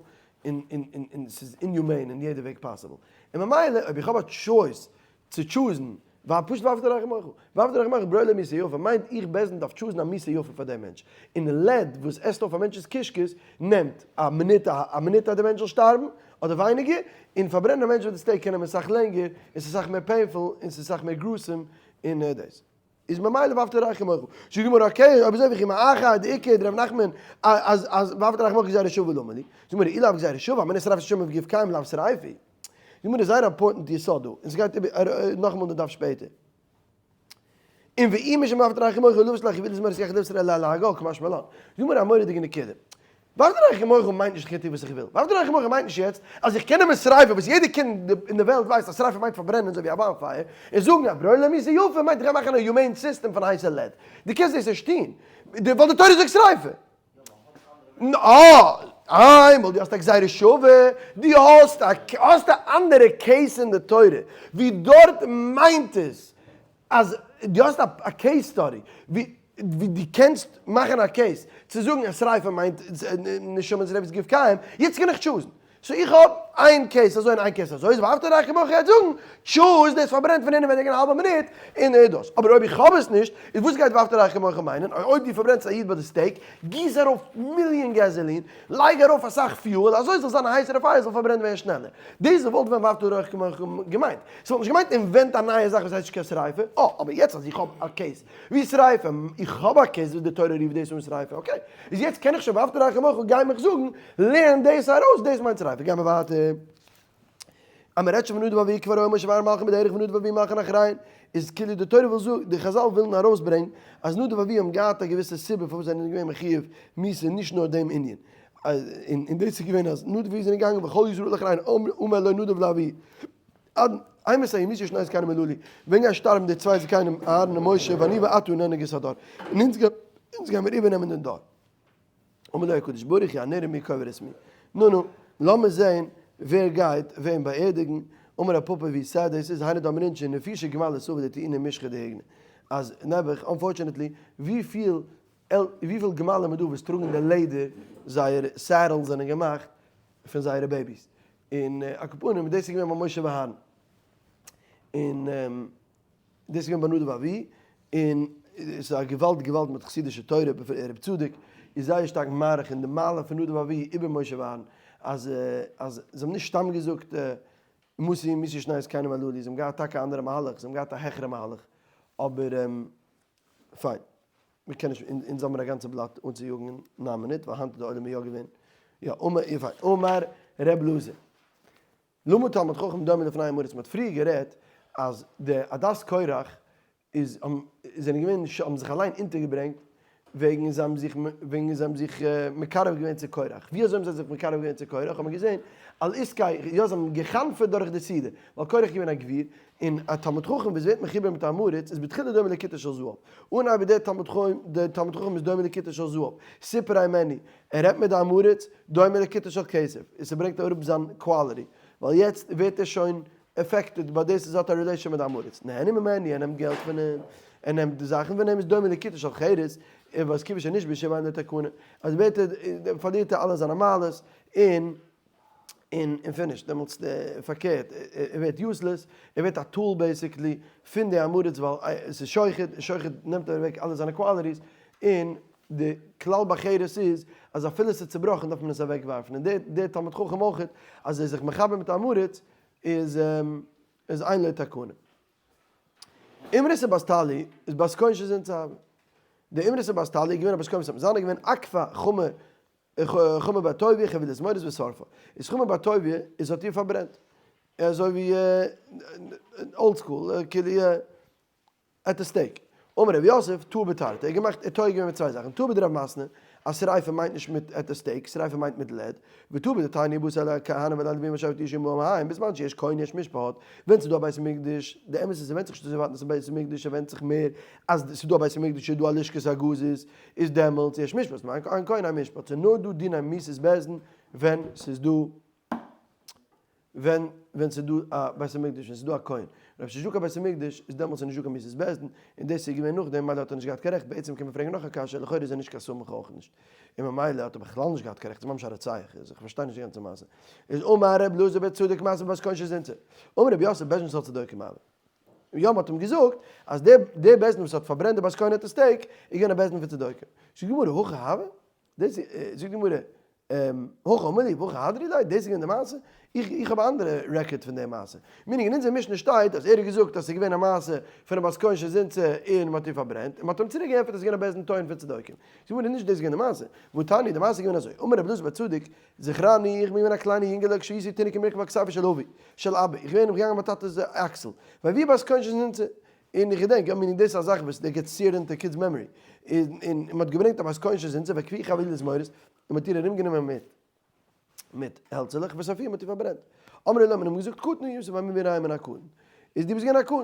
און און און און ס'איז inhumane אין יעדע וועג possible. און ממילא אויב איך האב א choice צו choose ן ווייל פשוט ואהבת לרעך כמוך, ואהבת לרעך כמוך ברור לו מיתה יפה מיינט איך בעז ה דארף choose ן א מיתה יפה פאר דעם מענטש. און lead וואס עסט אויף א מענטש'ס קישקעס נעמט א מינוט א מינוט אז דער מענטש זאל שטארבן אדער ווייניגער, און פארברענען א מענטש מיט די stake קען נעמען אסאך לענגער און ס'איז אסאך מער painful און ס'איז אסאך מער gruesome און דאס. איז ממילא ואהבת לרעך כמוך. זאגט די גמרא okay אויב אזוי וכי מאחר דאיכא דרב נחמן אז אז ואהבת לרעך כמוך גזירה שווה למה לי. זאגט די גמרא אי לאו גזירה שווה אמינא שריפת נשמה וגוף קיים לאו שריפה. די גמרא איז זייער א important יסוד דא און ס'גייט איבער נאכאמאל אין די דף שפעטער. און ואי משום ואהבת לרעך כמוך לבוש לך יביל זמרת יחד לבשר אל אל הגול כמשמע לן. זאגט די גמרא א מורא'דיגע נקודה. ואהבת לרעך כמוך מיינט נישט איך קען טון וואס איך וויל. ואהבת לרעך כמוך מיינט נישט יעצט אז איך קען נעמען שריפה וואס יעדע קינד אין די וועלט ווייסט אז שריפה מיינט פארברענען אזוי ווי א bonfire, און זאגן אז ברור למיתה יפה מיינט איך גיי מאכן א humane system פון הייסע lead. דו קענסט דאס נישט טון. ווייל די תורה זאגט שריפה. אה! איינמאל דו האסט א גזירה שווה, דו האסט א האסט א אנדערע case אין די תורה ווי דארט מיינט עס אז דו האסט א case study ווי ווי דו קענסט מאכן א case צו זאגן אז שריפה מיינט נשמה שריפת גוף קיים, יעצט קען איך choose ן. so איך האב איין case אזוי און איין case אזוי, איז ואהבת לרעך כמוך גייט זאגן, choose דאס פארברענט פון אינעווייניג אין א האלבע מינוט, און דאס. אבער אויב איך האב עס נישט, איז וואס גייט ואהבת לרעך כמוך מיינען? אויב דו פארברענסט א איד ביי די stake, גיס ארויף מיליאן gasoline, לייג ארויף אסאך fuel, אזוי זאל זיין א הייסערע פייער זאל פארברענט ווערן שנעלער. דאס וואלט ווען ואהבת לרעך כמוך געמיינט. ס'וואלט נישט געמיינט invent א נייע זאך וואס הייסט נישט קיין שריפה. אה, אבער יעצט אז איך האב א case ווי שריפה, איך האב א case וואס די תורה רופט דאס אן שריפה, okay. איז יעצט קען איך שוין ואהבת לרעך כמוך גיי מיך זאגן, לערן דאס ארויס, דאס מיינט שריפה. גיימער ווייטער. אז מען רעדט שוין פון נדב ואביהוא כבר היה משה ואהרן מלכין בדרך ונדב ואביהוא מלכין אחריהן, איז כאילו די תורה וויל זאגן, די חזל ווילן ארויסברענגן אז נדב ואביהוא האבן געהאט א געוויסע סיבה פארוואס זיי זענען געווען מחיוב מיתה נישט נאר דעם ענין. און דאס איז געווען אז נדב ואביהוא זענען געגאנגען וכל ישראל אחריהן אמר לו נדב לאביהוא עד אימתי ימותו שני זקנים הללו, ווען גייען שטארבן די צוויי זקנים אהרן און משה ואני ואתה ננהיג את הדור, און אונז גיימיר איבערנעמען דעם דור. אמר לו הקדוש ברוך הוא הנראה מי קובר את מי. נו נו, לאמיר זעהן ווער גייט וועם באערדיגן, אמר רב פפא ווי sad דאס איז, היינו דאמרין שנפישי גמלא סבי דטעינא משחא דהיגנא, אז נעבעך unfortunately וויפיל וויפיל גמלים איז דא וואס טראגן די לעדער, זייער saddles זענען געמאכט פון זייערע babies, און על כל פנים דאס איז געווען ביי משה ואהרן, און דאס איז געווען ביי נדב ואביהוא, און עס איז א געוואלד געוואלד מיט חסידישע תורה, בפרט רב צדוק איז זייער שטארק מאריך אין די מעלה פון נדב ואביהוא איבער משה ואהרן, אז אז זיי האבן נישט סתם געזאגט מוסי מוסי שני זקנים הללו, זיי האבן געהאט טאקע א אנדערע מהלך, זיי האבן געהאט א העכערע מהלך, אבער פיין, מיר קענען נישט, אונז האבן מיר א גאנצע בלאט אנצויאגן אין ניין מינוט, ווייל היינט איז די עולם יא געווען, יא, אמר, פיין, אמר ר' אלעזר. למה תלמיד חכם דומה לפני עם הארץ, מען האט פריער גערעדט אז די עדת קורח איז זענען געווען האבן זיך אליין אונטערגעברענגט וועגן זיי האבן זיך וועגן זיי האבן זיך מקרב געווען צו קורח, ווי אזוי האבן זיי זיך מקרב געווען צו קורח האט מען געזען על עסקי, יא זיי האבן גע'חנפ'עט דורך די סעודה, ווייל קורח איז געווען א גביר, און א תלמיד חכם וואס ווערט מחובר מיט עם הארץ איז בתחילה דומה לכיתה של זהב, אנהייב איז דער תלמיד חכם דער תלמיד חכם איז דומה לכיתה של זהב, סיפר הימני, ער רעדט מיט די עם הארץ, דומה לכיתה של כסף, און ס'ברענגט אראפ זיין quality, ווייל יעצט ווערט ער שוין affected ביי דאס אז ער האט א relation מיט די עם הארץ, נהנה ממני, ער נעמט געלט פון אים, ער נעמט די זאכן פון אים, איז דומה לכיתה של חרס, און וואס כיוון שנשבה שוב אין לו תקנה, אז ווערט ער, פארלירט ער אלע זיינע מעלות, און און און finish, דעמאלטס די פארקערט, ער ווערט useless, ער ווערט א tool basically פון די עם הארץ ווייל עס איז שוחד, און שוחד נעמט אוועק אלע זיינע qualities, און די כלל ביי חרס איז אז אפילו עס איז צובראכן דארף מען עס אוועק ווארפן, און דער דער תלמיד חכם אויך אז ער איז זיך מחבר מיט עם הארץ איז איז אין לו תקנה. אימרסא בת טלי איז בת כהן שזינט צו די אימרסא בת טלי איז געווען א בת כהן וואס האט מזנה געווען עקפה חמה חמה בת טוביה חבילת מורות ושרפה. איז חמה בת טוביה איז האט איר פארברענט. אזוי ווי old school כאילו at the stake. אמר רב יוסף, טעה בתרתי. ער האט געמאכט, ער טועה געווען מיט צוויי זאכן. טעה בדרב מתנה, אז שריפה מיינט נישט מיט at the stake, שריפה מיינט מיט lead. וטעה בדתניא באתי על הכהנים ועל הלווים והשופט ישבו עמהם היים, בזמן שיש כהן יש משפט. ווען ס'איז דא א בית המקדש, די אמת איז ס'ווענדט זיך נישט אזוי ווייט אין בית המקדש, ס'ווענדט זיך מער אז ס'איז דא א בית המקדש איז דא א לשכת הגזית, איז דעמאלטס יש משפט, מיין אין כהן אין משפט, ס'איז נאר דא דיני מיתות בית דין ווען ס'איז דא ווען ווען ס'איז דא א בית המקדש ווען ס'איז דא א כהן, און אויב ס'איז נישט דא קיין בית המקדש איז דעמאלטס איז נישט דא קיין מיתות בית דין, און דאס איז געווען נאכדעם ממילא האט ער נישט געהאט קיין רעכט, בעצם קען מען פרעגן נאך א קשיא, לכאורה איז ער נישט קיין סמוך אויך נישט, און ממילא האט ער בכלל נישט געהאט קיין רעכט, ס'איז ממש א רוצח, איך פארשטיי נישט די גאנצע מעשה. איז אמר ר' אלעזר בן צדוק מעשה בבת כהן שזינתה, אמר רבי יוסף בית דין של צדוקים הוה. יא מ'האט אים געזאגט אז דער דער בית דין וואס האט פארברענט די בת כהן at the stake איז געווען א בית דין פון צדוקים. זאגט די גמרא הכי הוה? דאס זאגט די גמרא הכי אמר לי והכי הדרי לי, דאס איז געווען די מעשה? איך איך האב א אנדערע record פון די מעשה. meaning אין אונזער משנה שטייט אז ער האט געזאגט אז ס'איז געווען א מעשה פון א בת כהן שזינתה און מ'האט איר פארברענט און מ'האט אים צוריק געענטפערט אז ס'איז געווען א בית דין טוען פון צדוקים. זאגט די גמרא נישט דאס איז געווען די מעשה. והתניא די מעשה איז געווען אזוי אמר רבי אלעזר בר צדוק זכרני, איך בין געווען א קליינע יונגעלע כשהייתי תינוק מורכב על כתפו של אבי, של אבא, איך בין געגאנגען מיין טאטע'ס אקסל, והביאו בת כהן שזינתה, און איך געדענק, יא meaning דאס איז א זאך וואס that gets seared into kids memory, און און מען האט געברענגט א בת כהן שזינתה והקיפוה חבילת מורות, און מען האט איר ארומגענומען מיט מיט העלצעלעך, ושרפוה מען האט איר פארברענט. אמרו לו, מען האט אים געזאגט קטן היית ומביא ראיה מן הקטן, איז דו ביסט געווען א קטן,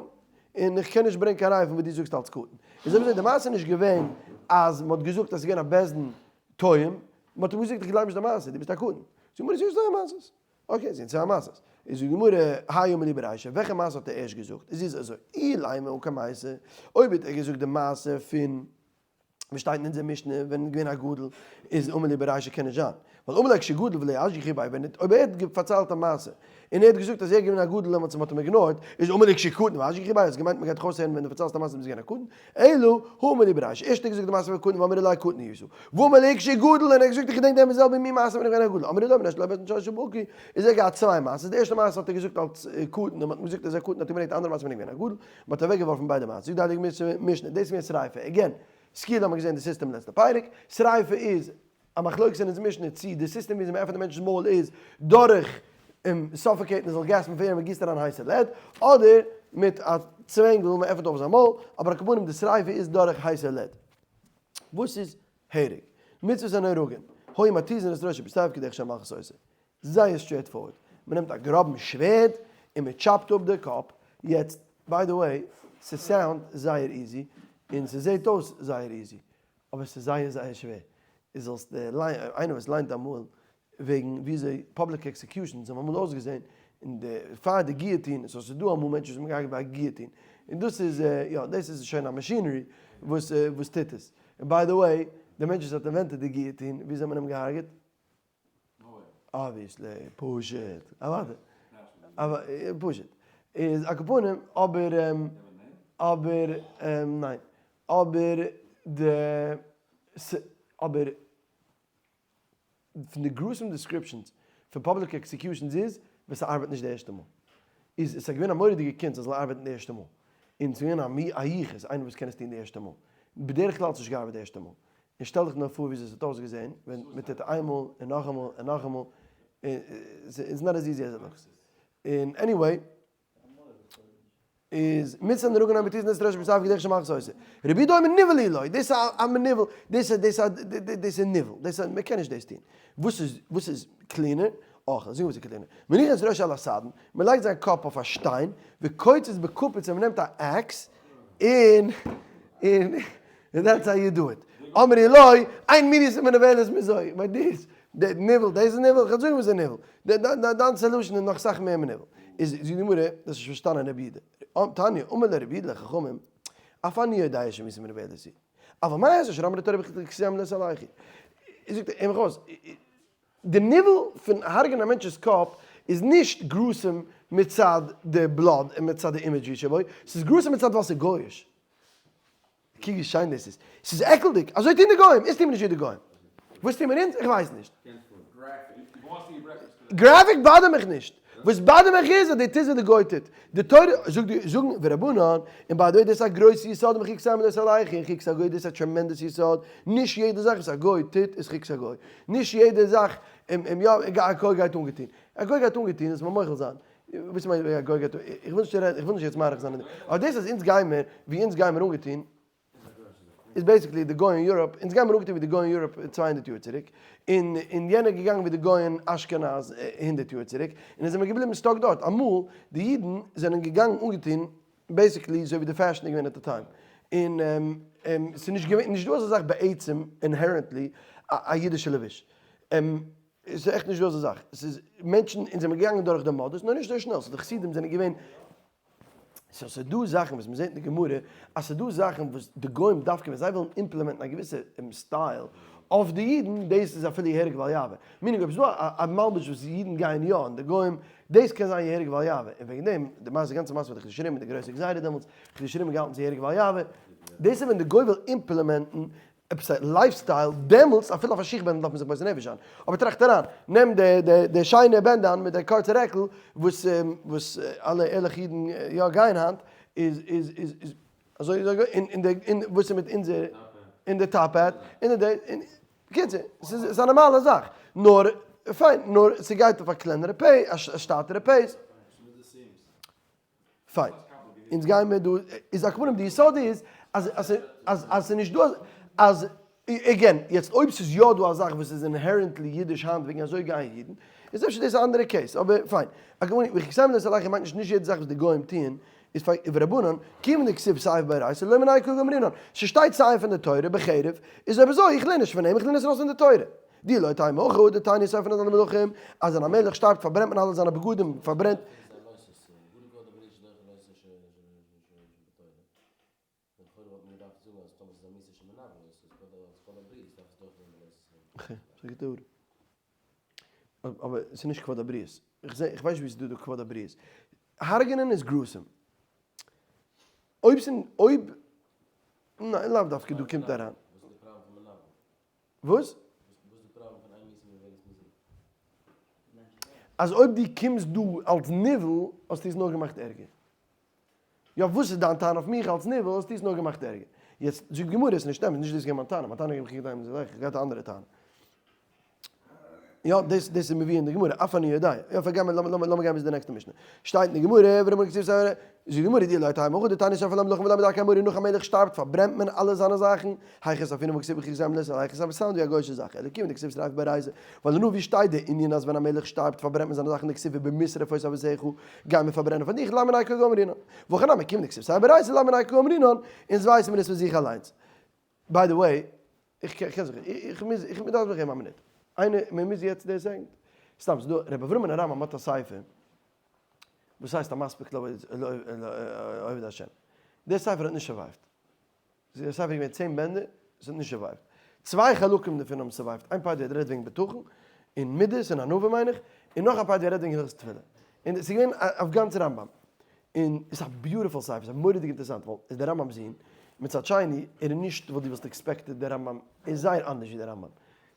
און איך קען נישט ברענגען קיין ראיה פון וואס דו זאגסט אלס קטן. איז אויב אזוי די מעשה איז נישט געווען אז מען האט געזאגט אז ס'איז געווען א בית דין טועים. מען האט אים געזאגט איך גלייב נישט די מעשה, דו ביסט א קטן. זאגט די גמרא ס'איז נישט זיין מעשות. okay, זענען צוויי מעשות. איז זאגט די גמרא, האי אמר להו ברישא, וועלכע מעשה האט ער ערשט געזאגט? איז איז אזוי, אילימא הא קמייתא, אויב האט ער געזאגט די מעשה פון וואס שטייט אין אונזער משנה ווען איז געווען א גדול, איז אמר להו ברישא קען נישט זיין, ווייל אמר ליה כשגדול ולא אשגחו ביה, ווען אויב ער האט פארציילט א מעשה און ער האט געזאגט אז ער איז געווען א גדול דעמאלטס און מ'האט אים ignore ט, איז אמר ליה כשקטן ואשגחו ביה, האסט געמיינט מ'גייט דיך אויסהערן ווען דו פארציילסט א מעשה ביסט געווען א קטן, אלא הא אמר להו ברישא, ערשט האט ער געזאגט די מעשה פון קטן ואמרי ליה קטן היית, ואמר ליה כשגדול און ער האט געזאגט איך געדענק דעם זעלבע מין מעשה ווען איך בין געווען א גדול, אמרי ליה מפני שלא בית דין שבקי, איז ער געהאט צוויי מעשות, די ערשטע מעשה האט ער געזאגט אלס קטן און מ'האט אים געזאגט אז ער איז א קטן האט ער געברענגט די אנדערע מעשה ווען ער איז געווען א גדול, מ'האט אוועק געווארפן ביידע מעשות, זאגט די הייליגע משנה, דאס איז געווען שריפה, again, סקילה האט מען געזען די סיסטעם לעצטע פרק, שריפה איז א מחלוקת אין אונזער משנה צי די סיסטעם וויאזוי מ'עפענט די מענטש'ס מויל איז דורך אים suffocate ן ער זאל gasp ן פאר און מ'גיסט אריין הייסע lead, אדער מיט א צווענגל מ'עפענט אויף זיין מויל, אבער על כל פנים די שריפה איז דורך הייסע lead. וואס איז הרג? מצות הנהרגין, היו מתיזין את ראשו בסייף כדרך שהמלכות עושה. זייער straight forward, מ'נעמט א גראבן שווערד און מ'טשאפט אפ די קאפ, יעצט by the way, ס' sound זייער easy, און ס'זעהט אויס זייער easy, אבער ס'איז זייער זייער שווער, איז זאלסט איינער וואס ליינט אמאל וועגן וויאזוי public executions האבן אמאל אויסגעזעהן אין די פאר די גיאטין, so ס'איז דא אמאל מענטשן וואס האבן געהארגעט ביי א גיאטין, און דאס איז יא דאס איז שוין א machinery וואס וואס טוט עס, און by the way די מענטש וואס האט invented די גיאטין וויאזוי האט מען אים געהארגעט? obviously, פשוט, אוודאי, פשוט, איז על כל פנים, אבער, אבער, ניין, אבער די, אבער פון די gruesome descriptions פון public executions איז ווען ס'ארבעט נישט די ערשטע מאל, איז עס געווען א מורא'דיגע קונץ אז ס'זאל ארבעטן די ערשטע מאל, און ס'איז געווען א יחוס איינער וואס קען עס טון די ערשטע מאל, בדרך כלל האט עס נישט געארבעט די ערשטע מאל, און שטעל דיך נאר פאר וויאזוי עס האט אויסגעזען ווען מען טוט איינמאל און נאכאמאל און נאכאמאל, it's not as easy as it looks. און anyway, איז מצות הנהרגין היו מתיזין את ראשו בסייף כדרך שהמלכות עושה. רבי יהודה אומר ניוול היא לו, דאס איז א מניוול, דאס איז דאס איז דאס איז ניוול, דאס איז מען קען נישט דאס טון. וואס איז וואס איז cleaner? אויך, זאג וואס איז cleaner. מניחין את ראשו על הסדין, מען לייגט זיין קאפ אויף א שטיין, וקוצץ בקופיץ און מען נעמט א axe, און און און that's how you do it. אמרי לו, אין מינות ומנוולת מזו. מיין דאס, די ניוול, דאס איז ניוול? כ'וועל זאגן וואס איז ניוול. דיין solution איז נאך סאך מער מניוול. איז זאגט די גמרא, דאס האסט נישט פארשטאנען רבי יהודה. תניא, אמר ליה רבי יהודה לחכמים, אף אני יודע שמיתה מנוולת היא. אבל מה אעשה שאמרה תורה בחוקותי לא תלכו. זאגט ער, הער מיך אויס, די ניוול פון הרג'ענען א מענטש'ס קאפ איז נישט gruesome מצד די blood און מצד די imagery שבו, ס'איז gruesome מצד ווייל ס'איז גוי'איש. קוק ווי שיין דאס איז. ס'איז עקלדיג. אזוי טוהן די גוים. אונז טוהן מיר נישט ווי די גוים. וואס טוהן מיר אונז? איך ווייס נישט. graphic bother מיך נישט. וואס bother מיך איז אז דו טוסט וואס די גוי טוט. די תורה זאגט די זאגן ורבנן, און by the way דאס איז א גרויסע יסוד בחוקותי לא תלכו און חוקת הגוי דאס איז א tremendous יסוד. נישט יעדע זאך וואס א גוי טוט איז חוקת הגוי. נישט יעדע זאך יא א גוי גייט אנגעטון. א גוי גייט אנגעטון זאלסט מיר מוחל זיין. וואס מיינט א גוי גייט איך וויל נישט רעדן איך וויל נישט יעצט מאריך זיין אין דעם אבער דאס אז אונז גיימער ווי אונז גיימער אנגעטון איז basically די גוי אין Europe אונז גיימער אנגעטון ווי די גוי אין Europe 200 יאר צוריק און און יענער געגאנגען ווי די גוי אין אשכנז 100 יאר צוריק און אונז זעמער געבליבן stuck דארט אמאל די אידן זענען געגאנגען אנגעטון basically אזוי ווי די fashion איז געווען at the time און ס'איז נישט געווען נישט דא אזא זאך בעצם inherently א אידישע לבוש. עס איז עכט נישט דא אזא זאך, עס איז מענטשן, אונז זעמיר געגאנגען דורך די מאדעס, נאר נישט אזוי שנעל, so די חסידים זענען געווען, so ס'איז דא זאכן וואס מ'זעט אין די גמרא, אז ס'איז דא זאכן וואס די גוים דווקא ווען זיי ווילן implement ן א געוויסע style אויף די אידן, דאס איז אפילו יהרג ואל יעבור, meaning אויב ס'איז דא א מלבוש וואס אידן גייען יא און די גוים, דאס קען זיין יהרג ואל יעבור, און וועגן דעם, די מעשה, די גאנצע מעשה מיט די חידושי הרי"ם מיט די גרויסע גזירה דעמאלטס, חידושי הרי"ם האט געהאלטן ס'איז יהרג ואל יעבור, דאס איז ווען די גוי וויל implement ן עפעס א lifestyle, דעמאלטס אפילו אויף א שיך בענדל דארף מען זיך מוסר נפש זיין, אבער טראכט אריין, נעם די די די שיינע bandana מיט די קורצע רעקל וואס וואס אלע ערליכע אידן יא גייען היינט, איז איז איז איז אזוי איז און און די און וואס איז מיט אונזער און די top hat און די און בקיצור ס'איז ס'איז א נארמאלע זאך, נאר פיין נאר ס'גייט אויף א קלענערע pace א שטאטערע pace. פיין. אונז גייען מיר דא, איז על כל פנים די יסוד איז אז אז אז אז ס'איז נישט דא אז again, יעצט אויב ס'איז יא דא א זאך וואס איז inherently אידיש היינט וועגן אזוי גייען אידן, איז אפשר דאס א אנדערע case, אבער פיין. על כל פנים, וכסיים לסלח מיינט נישט נישט יעדע זאך וואס די גוים טוען איז פאר ורבנן, כיוון דכתיב סייף באורייתא לא מיניה קא גמרינן, ס'שטייט סייף אין די תורה בחרב, איז אויב אזוי איך לערן נישט פון אים איך לערן עס ארויס אין די תורה. די לא תימא הכא דתניא שורפין את המלכים, אז ווען א מלך שטארבט פארברענט מען אלע זיינע בגדים, פארברענט. אבער ס'איז נישט כבוד הבריות. איך זע, איך ווייס נישט ווי ס'איז דא די כבוד הבריות. הרג'נען איז gruesome. אויב ס'איז, אויב, ניין לאו דווקא דא קומט אריין. וואס? אז אויב דו קומסט דא אלס ניוול האסטו עס נאר געמאכט ערגער. יא וואס איז דיין טענה אויף מיך אלס ניוול האסטו עס נאר געמאכט ערגער. יעצט זאגט די גמרא עס איז נישט אמת, נישט דאס איז געווען מיין טענה, מיין טענה איז געווען איך האב געהאט א אנדערע טענה. יא דאס דאס איז מביא אין די גמרא, אף אני יודע. יא פארגעם מיר לאמיר לאמיר גיין ביז די נעקסטע משנה. שטייט אין די גמרא ורבנן כתיב ספר, זאגט די גמרא די לא תימא הכא דתניא שורפין למלכים ולא מדרכי אמרי נאך א מלך שטארבט פארברענט מען אלע זיינע זאכן, היכי סרפינן והא כתיב בחוקותי לא תלכו ס'איז סאונד ווי א גוי'שע זאך, אלא כיוון דכתיב שריפה באורייתא, ווייל נו ווי שטייט די ענין אז ווען א מלך שטארבט פארברענט מען זיינע זאכן דכתיב ובמשרפות אבותיך גייען מיר פארברענען פאר דיך לאו מינייהו קא גמרינן, והכא נמי כיוון דכתיב שריפה באורייתא לאו מינייהו קא גמרינן, אונז ווייסן מיר עס פון זיך אליינס. by the way, איך קען זיך, איך מוז, איך דארף זיך געבן א מינוט. איינער, מען מוז יעצט דאס זאגן. סתם, ס'דא, רבי אברהם בן הרמב ם האט א ספר, וואס הייסט המספיק לעובד השם. דער ספר האט נישט survived. דער ספר איז געווען 10 בענדער, עס האט נישט survived. צוויי חלקים דערפון האבן survived. איין part ווי ער רעדט וועגן בטחון, און מידות און ענווה מיין איך, און נאך א part ווי ער רעדט וועגן הלכות תפילה. און עס איז געווען אויף גאנץ רמב ם. און עס איז א beautiful ספר, עס איז מורא'דיג אינטערעסאנט, ווייל עס איז דער רמב ם'ס זון, מצד שני, ער איז נישט וואס דו וואלסט expected דער רמב ם, ער איז זייער אנדערש ווי דער רמב ם,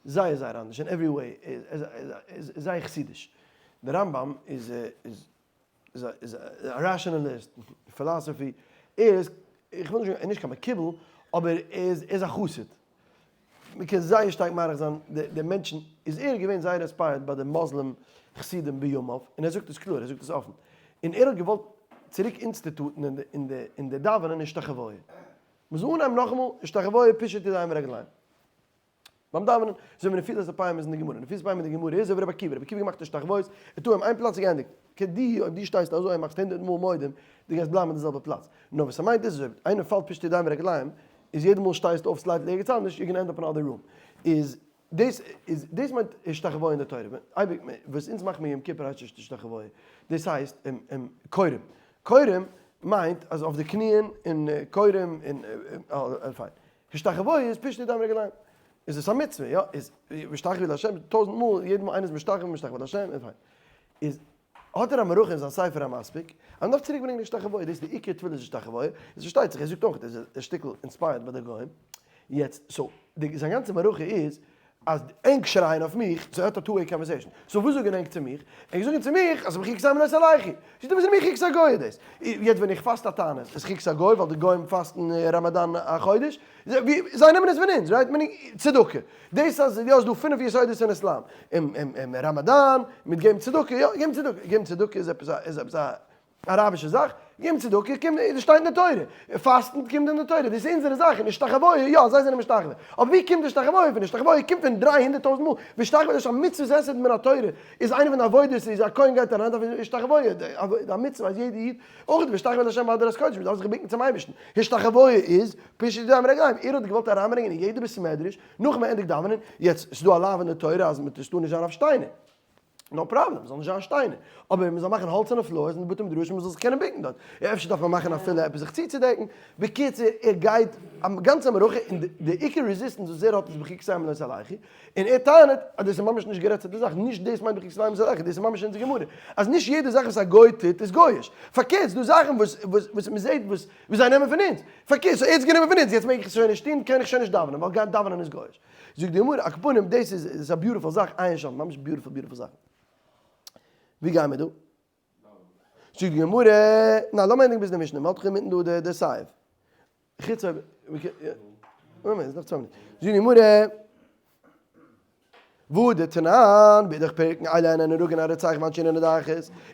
זייער זייער אנדערש אין every way, ער איז זייער חסידיש. דער רמב ם איז איז א rationalist, philosophy, ער איז, איך וויל נישט זאגן, ער איז נישט קיין מקובל, אבער ער איז א חסיד. מען קען זייער שטארק מעריך זיין די מענטשן, איז ער געווען זייער inspired ביי די מוסלים חסידים בימיו, און ער זאגט עס קלאר, ער זאגט עס אפן, און ער האט געוואלט צוריק אינסטיטוטן אין די דאווענען השתחוויה, מען זאל אנהייבן נאכאמאל השתחוויה פישוט ידיים ורגליים ביים דאווענען, אזוי ווי נפילת אפיים איז אין די גמרא, נפילת אפיים אין די גמרא איז אזוי ווי רבי עקיבא, רבי עקיבא האט געמאכט השתחוויות, ער טוה אים איין פלאץ און געענדיגט, כדי אויב דו שטייסט אזוי און מאכסט הונדערט מאל מודים, דו גייסט בלייבן אין די זעלבע פלאץ, נאר וואס ער מיינט איז אויב איינער פאלט פישוט ידיים ורגליים, איז יעדע מאל שטייסטו אויף slightly ערגעץ אנדערש, you gonna end up in other room. איז דאס איז דאס מיינט השתחוויה אין די תורה. אייביג וואס אונז מאכן מיר יום כיפור הייסט נישט השתחוויה. דאס הייסט כורעים. כורעים מיינט אז אויף די קניען און כורעים און פיין. השתחוויה איז פישוט ידיים ורגליים. איז עס א מצוה, יא? איז השתחוו לה' טויזנט מאל, יעדע מאל איינער איז משתחווה משתחווה לה' און פיין. איז האט ער א מערכה אין זיין ספר המספיק אז מען דארף צוריק ברענגען השתחוויה, דאס איז די עיקר תפילה איז השתחוויה, איז פארשטייט זיך ער זאגט אויך דאס איז א שטיקל inspired ביי די גוים, יעצט so די זיין גאנצע מערכה איז אז ענק שרייען אויף מיך, so ער האט א two way conversation, so וואס זאגען ענק צו מיך? ענק זאגען צו מיך אז בחוקותי לא תלכו, זאגט ער וואס איז מיר חוקת הגוי דאס? יעצט ווען איך פאסט א תענית איז חוקת הגוי ווייל די גוים פאסטן ראמאדאן א חודש? זיי נעמען עס פון אונז, right? Meaning צדקה. דאס אז יא ס'דא פינף יסודות אין איסלאם, און ראמאדאן, מיט געבן צדקה, יא געבן צדקה, געבן צדקה איז עפעס א איז עפעס א אראבישע זאך, געבן צדקה קומט דאס שטייט אין די תורה, פאסטן קומט אין די תורה, דאס איז אונזערע זאכן, השתחוויה, יא זיי זענען משתחווה, אבער ווי קומט השתחוויה פון? השתחוויה קומט פון 300 טויזנט מאל, והשתחוויה איז א מצוות עשה מן התורה, איז איינע פון די עבודות איז א כהן גייט אריין דארף ער השתחוויה, די מצוה אז יעדע איד אויך והשתחוו לה' בהדרת קודש, מען דארף זיך בוקן צום אייבערשטן, השתחוויה איז פישוט ידיים ורגליים, ער האט געוואלט אריינברענגען אין יעדע בית מדרש, נאך מען ענדיגט דאווענען, יעצט ס'איז דא א לאו אין די תורה אז מען טאר נישט זיין אויף שטיינער, no problem, ס'זאל נישט זיין שטיינער, אבער מען זאל מאכן האלצערנע floors אין די בתי מדרשים מען זאל זיך קענען בוקן דארט, אפשר דארף מען מאכן אפילו עפעס זיך צוצודעקן, בקיצור ער גייט א גאנצע מערכה און די עיקר resistance וואס ער האט איז בחוקותי לא תלכו, און ער טענה'ט אז דאס איז ממש נישט גערעדט צו די זאך, נישט דאס מיינט בחוקותי לא תלכו, דאס איז ממש אונזער גמרא, אז נישט יעדע זאך וואס א גוי טוט איז גוי'איש, פארקערט ס'דא זאכן וואס וואס מ'זעט וואס זיי נעמען פון אונז, פארקערט so ער האט עס גענומען פון אונז, יעצט מעג איך עס שוין נישט טון, קען איך שוין נישט דאווענען, ווייל גיין דאווענען איז גוי'איש. זאגט די גמרא, על כל פנים דאס איז א beautiful זאך, עיין שם, ממש beautiful beautiful זאך. ווי גייען מיר דא? זאגט די גמרא, ניין לאמיר ענדיגן ביז די משנה, מ'האלט דאך אינמיטן דא די סייף. חוץ אויב, מאמענט, איז נאך צוויי מינוט. זאגט די גמרא, והא דתנן, באידך פירקין אלו הן נהרגין הרוצח ואנשי נדחת,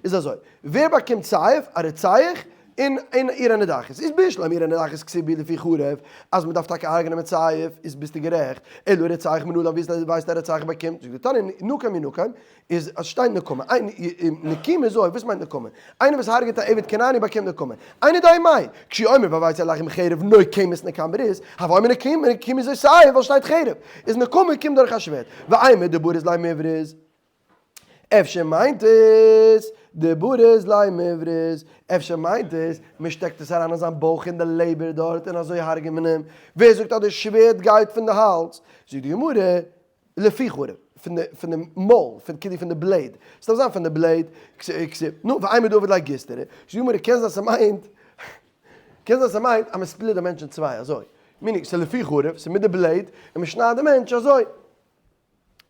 איז אזוי, ווער באקומט סייף? א רוצח? אין אין עיר הנידחת איז בשלמא עיר הנידחת כתיב בהו לפי חרב אז מ'דארף טאקע הרג'נען מיט סייף איז ביסטו גערעכט, אלא רוצח מנלן ווי ווייסט א רוצח באקומט, זאגט די תניא נקם ינקם איז אז שטייט נקמה, נקימה זו, וואס מיינט נקמה? איינער וואס הרג'עט א עבד כנעני באקומט נקמה, איינער דיי מאי, כשהוא אומר והבאתי עליכם חרב נוקמת נקם ברית, הווי אומר נקימה נקימה זו סייף ווייל שטייט חרב, איז נקמה קומט דורך א שווערד, ואימא דבריז ליה מיבריז. אפשר מיינט עס דבריז ליה מיבריז, אפשר מיינט עס מען שטעקט עס אריין אין זיין בויך אין די לעבער דארט און אזוי הרג'עט מען אים, ווער זאגט אז די שווערד גייט פון די האלז? זאגט די גמרא, לפי חרב, פון די פון די מויל, פון כאילו פון די blade, ס'דארף זיין פון די blade, נו ואימא דעביד ליה גיסטרא, זאגט די גמרא קען זיין ס'מיינט, קען זיין ס'מיינט אז מ'ספליט די מענטש אין צוויי אזוי, meaning ס'לפי חרב, ס'מיט די blade, און מ'שניידט די מענטש אזוי.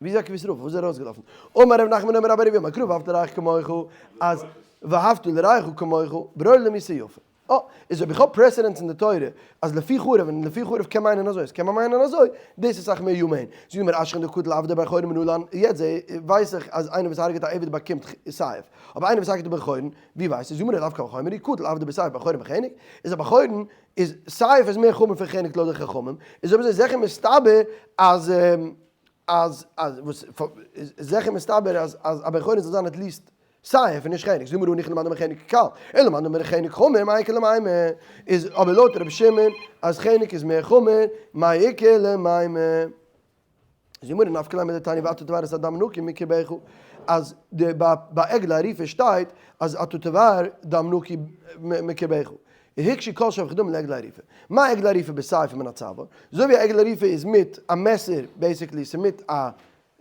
ווי איז א כבש רב? פארוואס איז ער ארויסגעלאפן? אמר ר' נחמן אמר רבי אמר קרא ואהבת לרעך כמוך אז ואהבת לרעך כמוך ברור למיתה יפה. אה, איז אויב איך האב precedents אין די תורה אז לפי חרב און לפי חרב קען מיינען אזוי, עס קען מען מיינען אזוי, דאס איז סאך מער humane. זאגט מיר אשכון דקטל עבדא בן חורין מנלן, יעצט זע ווייס איך אז איינער וואס הרג'עט א עבד באקומט סייף, אבער איינער וואס הרג'עט א בן חורין, ווי ווייסטו? זאג מיר לאו קל וחומר הוא קטל עבדא בסייף בן חורין בחנק, איז א בן חורין איז סייף איז מער חמור פון חנק לויט די חכמים, איז אויב אזוי זיכער מסתבר אז אז אז וואס איז זיכער מסתבר אז אז א בן חורין זאל זיין at least סייף און נישט חנק, זאג מיר אן איך למאן דאמר חנק קל, אלא למאן דאמר חנק חמור מאי איכא למימר, איז אבער לויט רבי שמעון אז חנק איז מער חמור, מאי איכא למימר. זאגט די גמרא נפקא ליה מדתניא ואתה תבער את הדם נקי מקרבך, אז די ביי עגלה ערופה שטייט אז אתה תבער דם נקי מקרבך, הוקשו כל שופכי דמים לעגלה ערופה, מה עגלה ערופה בסייף מן הצוואר, אזוי ווי א עגלה ערופה איז מיט א מעסער basically ס'מיט א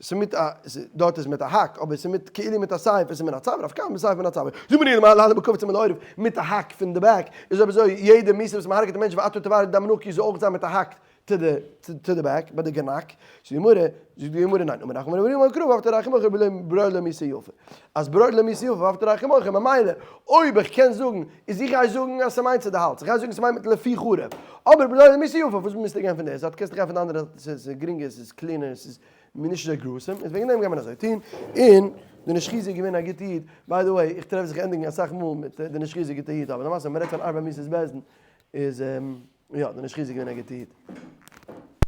ס'מיט א דארט איז מיט א האק אבער ס'מיט כאילו מיט א סייף איז מן הצוואר אף כאן בסייף מן הצוואר, זאגט מיר מה להלן בקופץ מן העורף מיט א האק פון די back, איז אויב אזוי יעדע מיתה וואס מ'הרג'עט א מענטש ואתה תבער דם נקי זאל אויך זיין מיט א האק to the to the back ביי די גענאק, זאגט די גמרא, זאגט די גמרא ניין, אמר רחמנא אמר רבי קרא ואהבת לרעך כמוך ברור למיתה יפה, אז ברור למיתה יפה ואהבת לרעך כמוך, ממילא אויב איך קען זאגן, איז איך גיי זאגן אז ס'מיינט צו די האלז, איך גיי זאגן ס'מיינט מיט לפי חרב, אבער ברור למיתה יפה, וואס מוזטו גיין פון די זייט, קענסט גיין פון די אנדערע זייט, ס'איז גרינגער, ס'איז cleaner, ס'איז נישט אזוי gruesome, איז וועגן דעם גייט מען אזוי טון, און די נישט חיזוק געווען א גוטע איד, by the way, איך טרעף זיך ענדיגן אסאך מאל מיט די נישט חיזוק גוטע איד, אבער למעשה ווען מ'רעדט פון ארבע מיתות בית דין איז. יא, די נישט חיזוק געווען א גוטע איד.